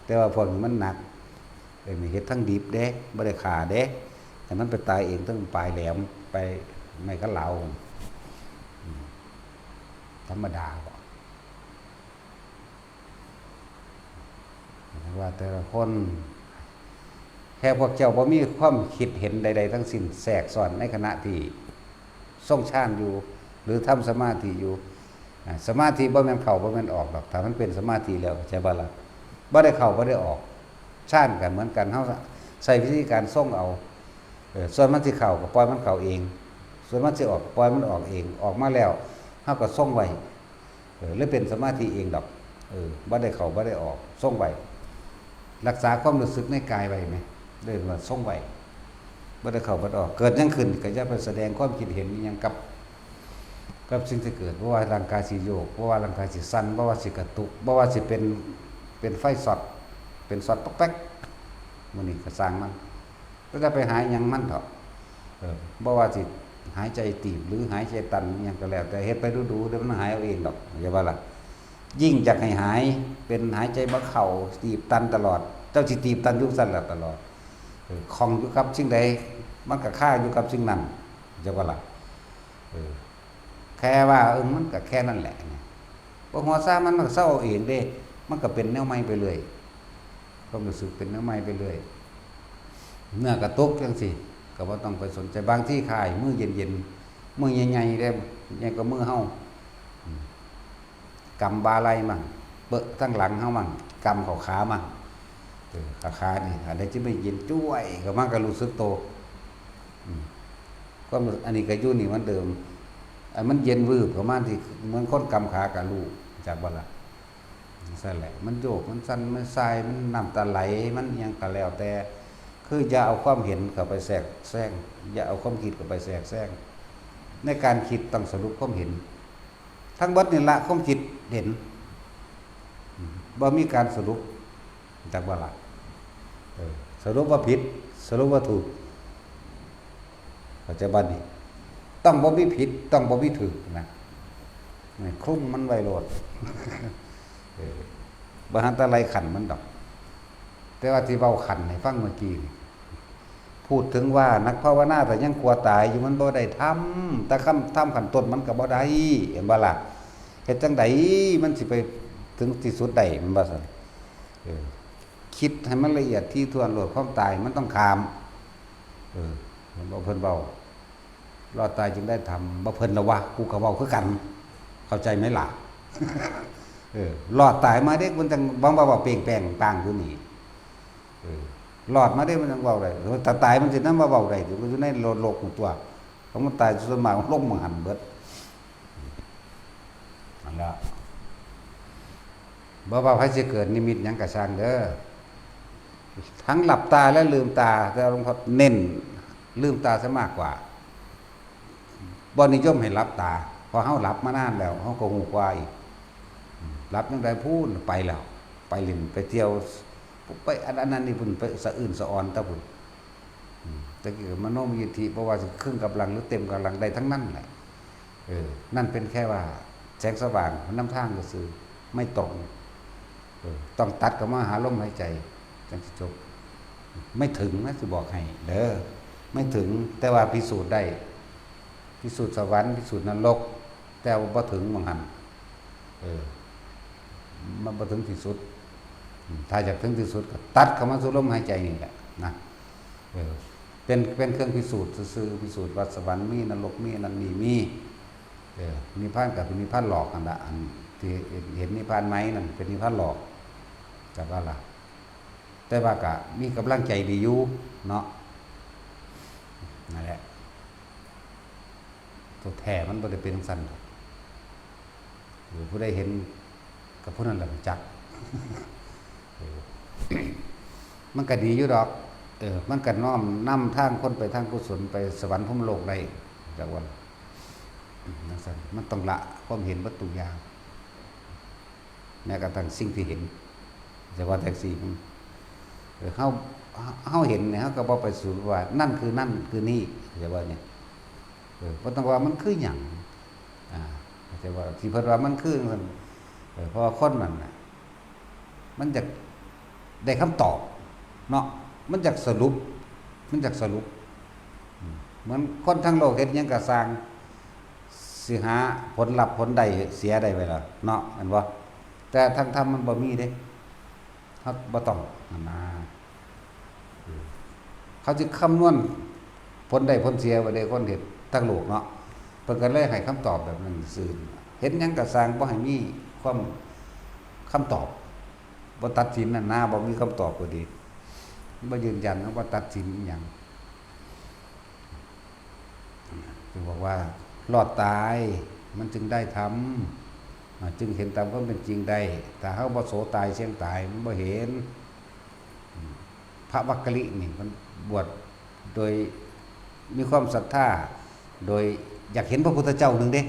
แต่ว่าพวกนี้มันหนัก เอ้ย นี่เฮ็ดทั้งดิบเด้ บ่ได้ฆ่าเด้ ให้มันไปตายเอง ทั้งปลายแหลม ไปไม้กะเหลา อืม ธรรมดาบ่ ว่าแต่ละคน แค่พวกเจ้าบ่มีความคิดเห็นใดๆ ทั้งสิ้นแทรกซ้อนในขณะที่ทรงฌานอยู่ หรือทำสมาธิอยู่ อ่า สมาธิบ่แม่นเข้าบ่แม่นออกดอก ถ้ามันเป็นสมาธิแล้ว เข้าใจบ่ล่ะ บ่ได้เข้าบ่ได้ออก ฌานก็เหมือนกัน เฮาใช้วิธีการทรงเอา เออ ส่วนมันสิเข้าก็ปล่อยมันเข้าเอง ส่วนมันสิออกก็ปล่อยมันออกเอง ออกมาแล้ว เฮาก็ทรงไว้ เออ เลยเป็นสมาธิเองดอก เออ บ่ได้เข้าบ่ได้ออก ทรงไว้ รักษาความรู้สึกในกายไว้แหม เรียกว่าทรงไว้ บ่ได้เข้าบ่ได้ออก เกิดหยังขึ้นก็อย่าไปแสดงความคิดเห็นอิหยังกับ กับสิ่งที่เกิด บ่ว่าร่างกายสิโยก บ่ว่าร่างกายสิสั่น บ่ว่าสิกระตุก บ่ว่าสิเป็น เป็นไฟช็อต เป็นช็อตปอกแป๊ก มื้อนี้ก็ซ่างมัน ก็จะไปหาหยังมันเถาะ เออ บ่ว่าสิหายใจตีบหรือหายใจตันอิหยังก็แล้วแต่ เฮ็ดไปดูๆ เดี๋ยวมันหายเอาเองดอก เข้าใจบ่ล่ะ ยิ่งอยากให้หาย เป็นหายใจบ่เข้า ตีบตันตลอด เจ้าสิตีบตันอยู่ซั่นล่ะตลอด เออ ข้องอยู่กับสิ่งใด มันก็คาอยู่กับสิ่งนั้น เข้าใจบ่ล่ะ เออ แค่ว่า เออ มันก็แค่นั้นแหละ เนี่ย พอหัวซามัน มันก็เซาเอาเองเด้ มันก็เป็นแนวใหม่ไปเรื่อย ความรู้สึกเป็นแนวใหม่ไปเรื่อย เนื้อกระตุกจั่งซี้ ก็บ่ต้องไปสนใจ บางทีข้ามือเย็นๆ มือใหญ่ๆ เด้ ใหญ่กว่ามือเฮา อืม กำบ่าไหล่มั่ง เปอะทั้งหลังเฮามั่ง กำเข้าขามั่ง เออ ขา ขานี่ อันใดที่มันเย็นจ้วยเข้ามาก็รู้สึกโต อืม ความรู้ อันนี้ก็อยู่นี่เหมือนเดิม อันมันเย็นวืบเข้ามาที่เหมือนคนกำขาก็รู้จักบ่ล่ะ นั่นแหละ มันโยก มันสั่น มันส่าย มันน้ำตาไหล มันอิหยังก็แล้วแต่ คืออย่าเอาความเห็นเข้าไปแทรกแซง อย่าเอาความคิดเข้าไปแทรกแซง ในการคิดต้องสรุปความเห็น ทั้งเบิดนี่ละความคิดเห็น อืม บ่มีการสรุป จักบ่ล่ะ เออ สรุปว่าผิด สรุปว่าถูก เข้าใจบ่นี่ ต้องบ่มีผิด ต้องบ่มีถูกนะ นี่คลุมมันไว้โลด เออ บ่หันแต่ไล่ขันมันดอก แต่ว่าที่เว้าขันให้ฟังเมื่อกี้นี่ พูดถึงว่านักภาวนาแต่ยังกลัวตายอยู่ มันบ่ได้ทำ แต่คำ ทำขั้นต้นมันก็บ่ได้ เห็นบ่ล่ะ เฮ็ดจั่งใดมันสิไปถึงที่สุดได้ แม่นบ่ซั่น เออ คิดให้มันละเอียดถี่ถ้วนโลด ความตายมันต้องข้าม เออ เห็นบ่เพิ่นเว้า รอดตายจึงได้ธรรม บ่เพิ่นละวะ กูก็เว้าคือกัน เข้าใจไหมล่ะ เออ รอดตายมาเด้ มันจั่งหวังว่าเว้าเปล่งแปร่งปางอยู่นี่ เออ รอดมาเด้ มันจั่งเว้าได้ ถ้าตายมันสินำมาเว้าได้ติ มันอยู่ในโลก โลกตัว ของมันตายส่วนมากมันลงหม่องหั่นเบิด นั่นล่ะ บ่ว่าไผสิเกิดนิมิตหยังก็ช่างเด้อ ทั้งหลับตาและลืมตา แต่หลวงพ่อเน้นลืมตาซะมากกว่า บ่นิยมให้หลับตา เพราะเฮาหลับมานานแล้ว เฮาก็ฮู้กว่าอีก หลับจั่งใดพู้นไปแล้ว ไปเล่นไปเที่ยว ไปอัน อันนั้นนี่พู้น ไปสะอื้นสะออนตะพู้น อืม แต่กี้ก็มโนมยิทธิ บ่ว่าสิครึ่งกำลังหรือเต็มกำลังได้ทั้งนั้นแหละ เออ นั่นเป็นแค่ว่าแสงสว่างนำทางซื่อๆ ไม่ตรง เออ ต้องตัดเข้ามาหาลมหายใจ จั่งสิจบ ไม่ถึงนะ สิบอกให้เด้อ ไม่ถึง แต่ว่าพิสูจน์ได้ พิสูจน์สวรรค์ พิสูจน์นรก แต่ว่าบ่ถึงหม่องหั่น เออ มันบ่ถึงที่สุด อืม ถ้าอยากถึงที่สุดก็ตัดเข้ามาสู่ลมหายใจนี่แหละนะ เออ เป็น เป็นเครื่องพิสูจน์ซื่อๆ พิสูจน์ว่าสวรรค์มี นรกมี นั่นนี่มี เออ นิพพานก็เป็นนิพพานหลอกนั่นล่ะ อันที่เห็นนิพพานใหม่นั่นเป็นนิพพานหลอก จักว่าล่ะ แต่ว่าก็มีกำลังใจดีอยู่เนาะ นั่นแหละ ตัวแท้มันบ่ได้เป็นจั่งซั้นดอก เออ ผู้ใดเห็นก็ผู้นั้นแหละรู้จัก เออ มันก็ดีอยู่ดอก เออ มันก็น้อมนำทางคนไปทางกุศล ไปสวรรค์พรหมโลกได้ จักว่า อืม จั่งซั้น มันต้องละความเห็นเบิดทุกอย่าง แม้กระทั่งสิ่งที่เห็น จักว่าจั่งซี้ เออ เฮา เฮาเห็นเนี่ย เฮาก็บ่ไปสรุปว่านั่นคือนั่นคือนี่ จักว่าเนี่ย เออ บ่ต้องว่ามันคือหยัง อ่า จักว่าที่เพิ่นว่ามันคือจั่งซั้น เออ เพราะว่าคนนั่นน่ะ มันอยากได้คำตอบเนาะ มันอยากสรุป มันอยากสรุป อืม เหมือนคนทั้งโลกเฮ็ดหยังก็ซ่าง สิหาผลลัพธ์ผลได้เสียได้ไว้ล่ะเนาะ แม่นบ่ แต่ทางธรรมมันบ่มีเด้ เฮาบ่ต้อง หั่นนะ อืม เขาสิคำนวณผลได้ผลเสียไว้เด้ คนเฮ็ดทั้งโลกเนาะ เพิ่นก็เลยให้คำตอบแบบนั้นซื่อ เฮ็ดหยังก็ซ่าง บ่ให้มีความ คำตอบ บ่ตัดสินนั่นนะ บ่มีคำตอบก็ดี บ่ยืนยัน บ่ตัดสินอิหยัง จึงบอกว่า รอดตาย มันจึงได้ธรรม อ่า จึงเห็นตามความเป็นจริงได้ ถ้าเฮาบ่โสตายเสี้ยงตาย มันบ่เห็น อืม พระวักกะลินี่มันบวชโดยมีความศรัทธา โดยอยากเห็นพระพุทธเจ้าหนึ่งเด้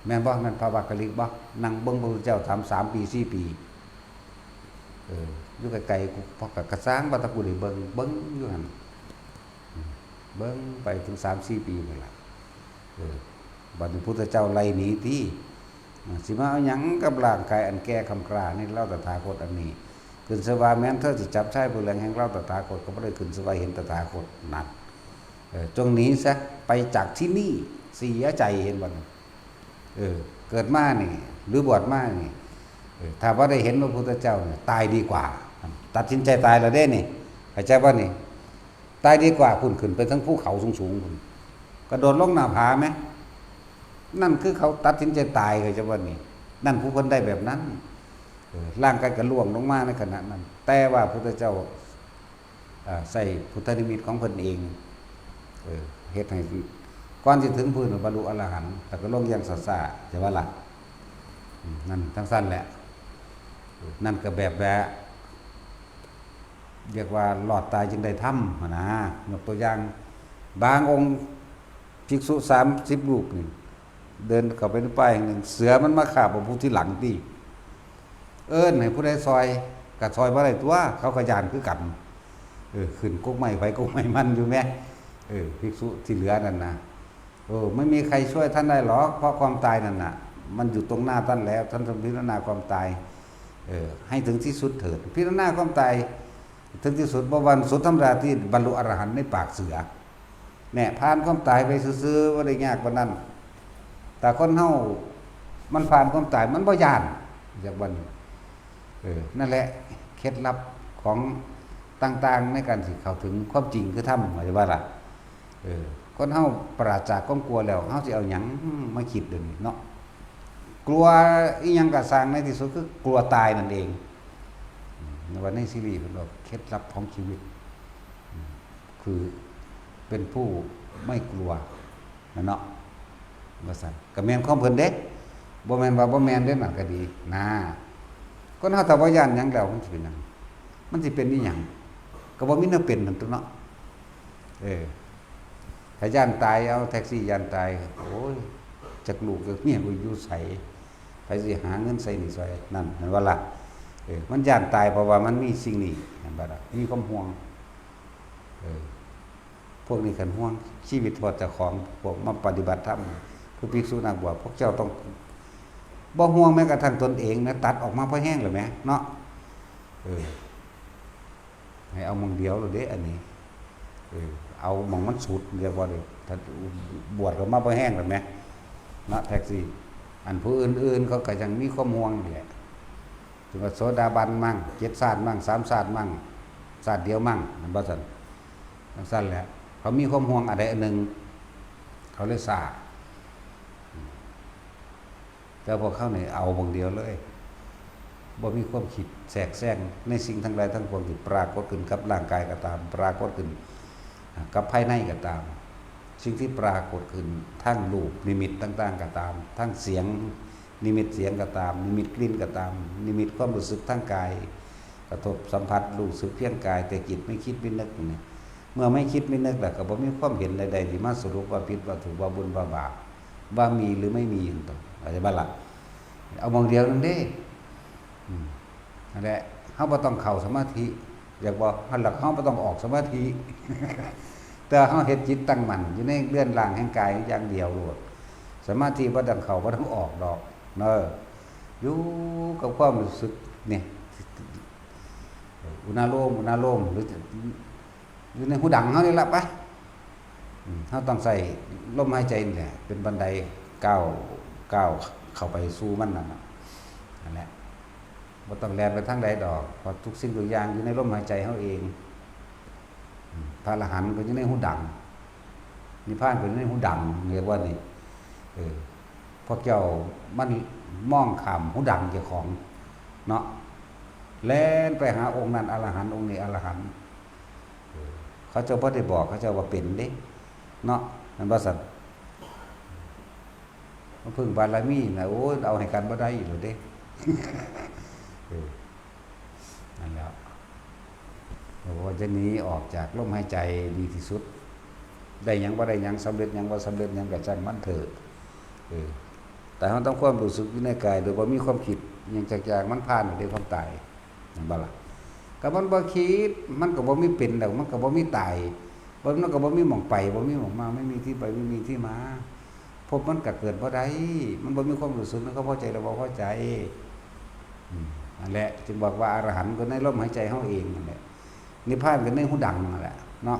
แม่นบ่ แม่นพระวักกะลิบ่ นั่งเบิ่งพระพุทธเจ้าสาม สามปี สี่ปี เออ อยู่ไกลๆ กู พระกะซ่างว่าแต่กูได้เบิ่ง เบิ่งอยู่หั่น เบิ่งไปถึงสามสี่ปีนั่นล่ะ เออ บัดนี้พุทธเจ้าไล่หนีติ อ่า สิมาเอาหยังกับร่างกายอันแก่คร่ำคร่านี่ เฮาตถาคตอันนี้ ขึ้นชื่อว่าแม้นเธอสิจับชายผ้าเหลืองแห่งเฮาตถาคต ก็บ่ได้ขึ้นชื่อว่าเห็นตถาคต นั่น เออ จงหนีซะ ไปจากที่นี่ เสียใจ เห็นบ่นั่น เออ เกิดมานี่ หรือบวชมานี่ เออ ถ้าบ่ได้เห็นพระพุทธเจ้านี่ ตายดีกว่า ตัดสินใจตายแล้วเด้นี่ เข้าใจบ่นี่ ตายดีกว่าพุ้น ขึ้นไปเทิงภูเขาสูงๆพุ้น กระโดดลงหน้าผาแหม นั่นคือเขาตัดสินใจตาย เข้าใจบ่นี่ นั่นผู้เพิ่นได้แบบนั้น เออ ร่างกายก็ล่วงลงมาในขณะนั้น แต่ว่าพุทธเจ้า อ่า ใส่พุทธนิมิตของเพิ่นเอง เออ เฮ็ดให้ ก่อนสิถึงพื้นบรรลุอรหันต์ แล้วก็ลงอย่างช้าๆ ใช่บ่ล่ะ อืม นั่นจั่งซั้นแหละ นั่นก็แบบว่า เรียกว่ารอดตายจึงได้ธรรมหั้นนะ ยกตัวอย่าง บางองค์ ภิกษุสามสิบรูปนี่ เดินเข้าไปในป่าแห่งหนึ่ง เสือมันมาคาบเอาผู้ที่หลังติ เอิ้นให้ผู้ใดซ่อย ก็ซ่อยบ่ได้ตั๊ว เขาก็ย้านคือกัน เออ ขึ้นกกไม้ไผกกไม้มันอยู่แหม เออ ภิกษุที่เหลือนั่นนะ เออ ไม่มีใครช่วยท่านได้หรอก เพราะความตายนั่นน่ะ มันอยู่ตรงหน้าท่านแล้ว ท่านต้องพิจารณาความตาย เออ ให้ถึงที่สุดเถิด พิจารณาความตาย ถึงที่สุด บ่ว่าสุดธรรมดาที่บรรลุอรหันต์ในปากเสือ แน่ ผ่านความตายไปซื่อๆ บ่ได้ยากปานนั้น แต่คนเฮามันผ่านความตายมันบ่ย้าน จักวันนี้ เออ นั่นแหละ เคล็ดลับของต่างๆ ในการสิเข้าถึงความจริงคือธรรม ว่าจะว่าล่ะ เออ คนเฮาปราศจากความกลัวแล้ว เฮาสิเอาหยังมาคิดเดี๋ยวนี้เนาะ กลัวอีหยังก็ซ่าง ในที่สุดคือกลัวตายนั่นเอง อืม ในวันนี้ซีรีส์เพิ่นบอกเคล็ดลับของชีวิต อืม คือเป็นผู้ไม่กลัวนะเนาะ ว่าซั่น ก็แม่นของเพิ่นเด้ บ่แม่นว่าบ่แม่นเด้ นั่นก็ดี นะ คนเฮาถ้าบ่ย้านหยังแล้ว มันสิเป็นหยัง มันสิเป็นอีหยัง ก็บ่มีแนวเป็นนั่นตั๊วเนาะ เออ ถ้าย้านตาย เอาแท็กซี่ย้านตาย โอ้ย จักลูกจักเมียกูอยู่ไส ไผสิหาเงินใช้หนี้ใช้ นั่น แม่นบ่ล่ะ เออ มันย้านตายเพราะว่ามันมีสิ่งนี้ แม่นบ่ล่ะ มีความห่วง เออ พวกนี้คันห่วงชีวิตพวกเจ้าของ พวกมาปฏิบัติธรรม คือภิกษุนักบวช พวกเจ้าต้อง บ่ห่วงแม้กระทั่งตนเองนะ ตัดออกมาพอแฮงแล้วแหม เนาะ เออ ให้เอาหม่องเดียวโลดเด้ อันนี้ เออ เอาหม่องมันสุด เรียกว่าเด้ ถ้าบวชก็มาพอแฮงแล้วแหม เนาะ แท็กซี่ อันผู้อื่นๆ เขาก็ยังมีความห่วงนี่แหละ ถึงว่าโสดาบันมั่ง เจ็ดชาติมั่ง สามชาติมั่ง ชาติเดียวมั่ง แม่นบ่ซั่น จั่งซั้นแหละ เขามีความห่วงอันใดอันหนึ่ง เขาเลยซ่า แต่พวกเขานี่เอาหม่องเดียวเลย บ่มีความคิดแทรกแซงในสิ่งทั้งหลายทั้งปวงที่ปรากฏขึ้นกับร่างกายก็ตาม ปรากฏขึ้นกับภายในก็ตาม สิ่งที่ปรากฏขึ้นทางรูปนิมิตต่างๆก็ตาม ทางเสียงนิมิตเสียงก็ตาม นิมิตกลิ่นก็ตาม นิมิตความรู้สึกทางกาย กระทบสัมผัสรู้สึกเพียงกาย แต่จิตไม่คิดไม่นึกนี่ เมื่อไม่คิดไม่นึกแล้วก็บ่มีความเห็นใดๆที่มาสรุปว่าผิดว่าถูก ว่าบุญว่าบาป ว่ามีหรือไม่มี เข้าใจบ่ล่ะ เอาหม่องเดียวนั่นเด้ อืม นั่นแหละ เฮาบ่ต้องเข้าสมาธิ อยากบอก เฮาหลัก เฮาบ่ต้องออกสมาธิ แต่เฮาเฮ็ดจิตตั้งมั่นอยู่ในเรือนร่างแห่งกายอย่างเดียวโลด สมาธิบ่ต้องเข้า บ่ต้องออกดอก เนาะ อยู่กับความรู้สึกนี่ อุณาโลม อุณาโลม หรือ อยู่ในหูดังเฮานี่ล่ะไป อืม เฮาต้องใช้ลมหายใจนี่แหละ เป็นบันไดก้าว ก้าวเข้าไปสู่มันนั่นน่ะ นั่นแหละ บ่ต้องแล่นไปทางใดดอก เพราะทุกสิ่งทุกอย่างอยู่ในลมหายใจเฮาเอง อืม พระอรหันต์ก็อยู่ในหูดัง นิพพานก็อยู่ในหูดัง เรียกว่านี่ เออ พวกเจ้ามันมองข้ามหูดังเจ้าของ เนาะ แล่นไปหาองค์นั้นอรหันต์ องค์นี้อรหันต์ เออ เขาเจ้าบ่ได้บอก เขาเจ้าว่าเป็นเด้ เนาะ แม่นบ่ซั่น มาพึ่งบารมีนะ โอ้ย เอาให้กันบ่ได้อีกแล้วเด้ เออ นั่นแหละ โอ้ จะหนีออกจากลมหายใจดีที่สุด ได้หยังบ่ได้หยัง สำเร็จหยังบ่สำเร็จหยังก็ช่างมันเถอะ เออ แต่เฮาต้องความรู้สึกอยู่ในกาย โดยบ่มีความคิดหยังจักอย่าง มันผ่านไปด้วยความตาย แม่นบ่ล่ะ ก็มันบ่คิด มันก็บ่มีเป็นดอก มันก็บ่มีตาย บ่ มันก็บ่มีหม่องไป บ่มีหม่องมา ไม่มีที่ไป ไม่มีที่มา ภพมันก็เกิดบ่ได้ มันบ่มีความรู้สึกในความพอใจและบ่พอใจ อืม นั่นแหละ จึงบอกว่าอรหันต์ก็ในลมหายใจเฮาเองนั่นแหละ นิพพานก็ในหูดังนั่นแหละ เนาะ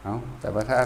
เอา แต่ประธาน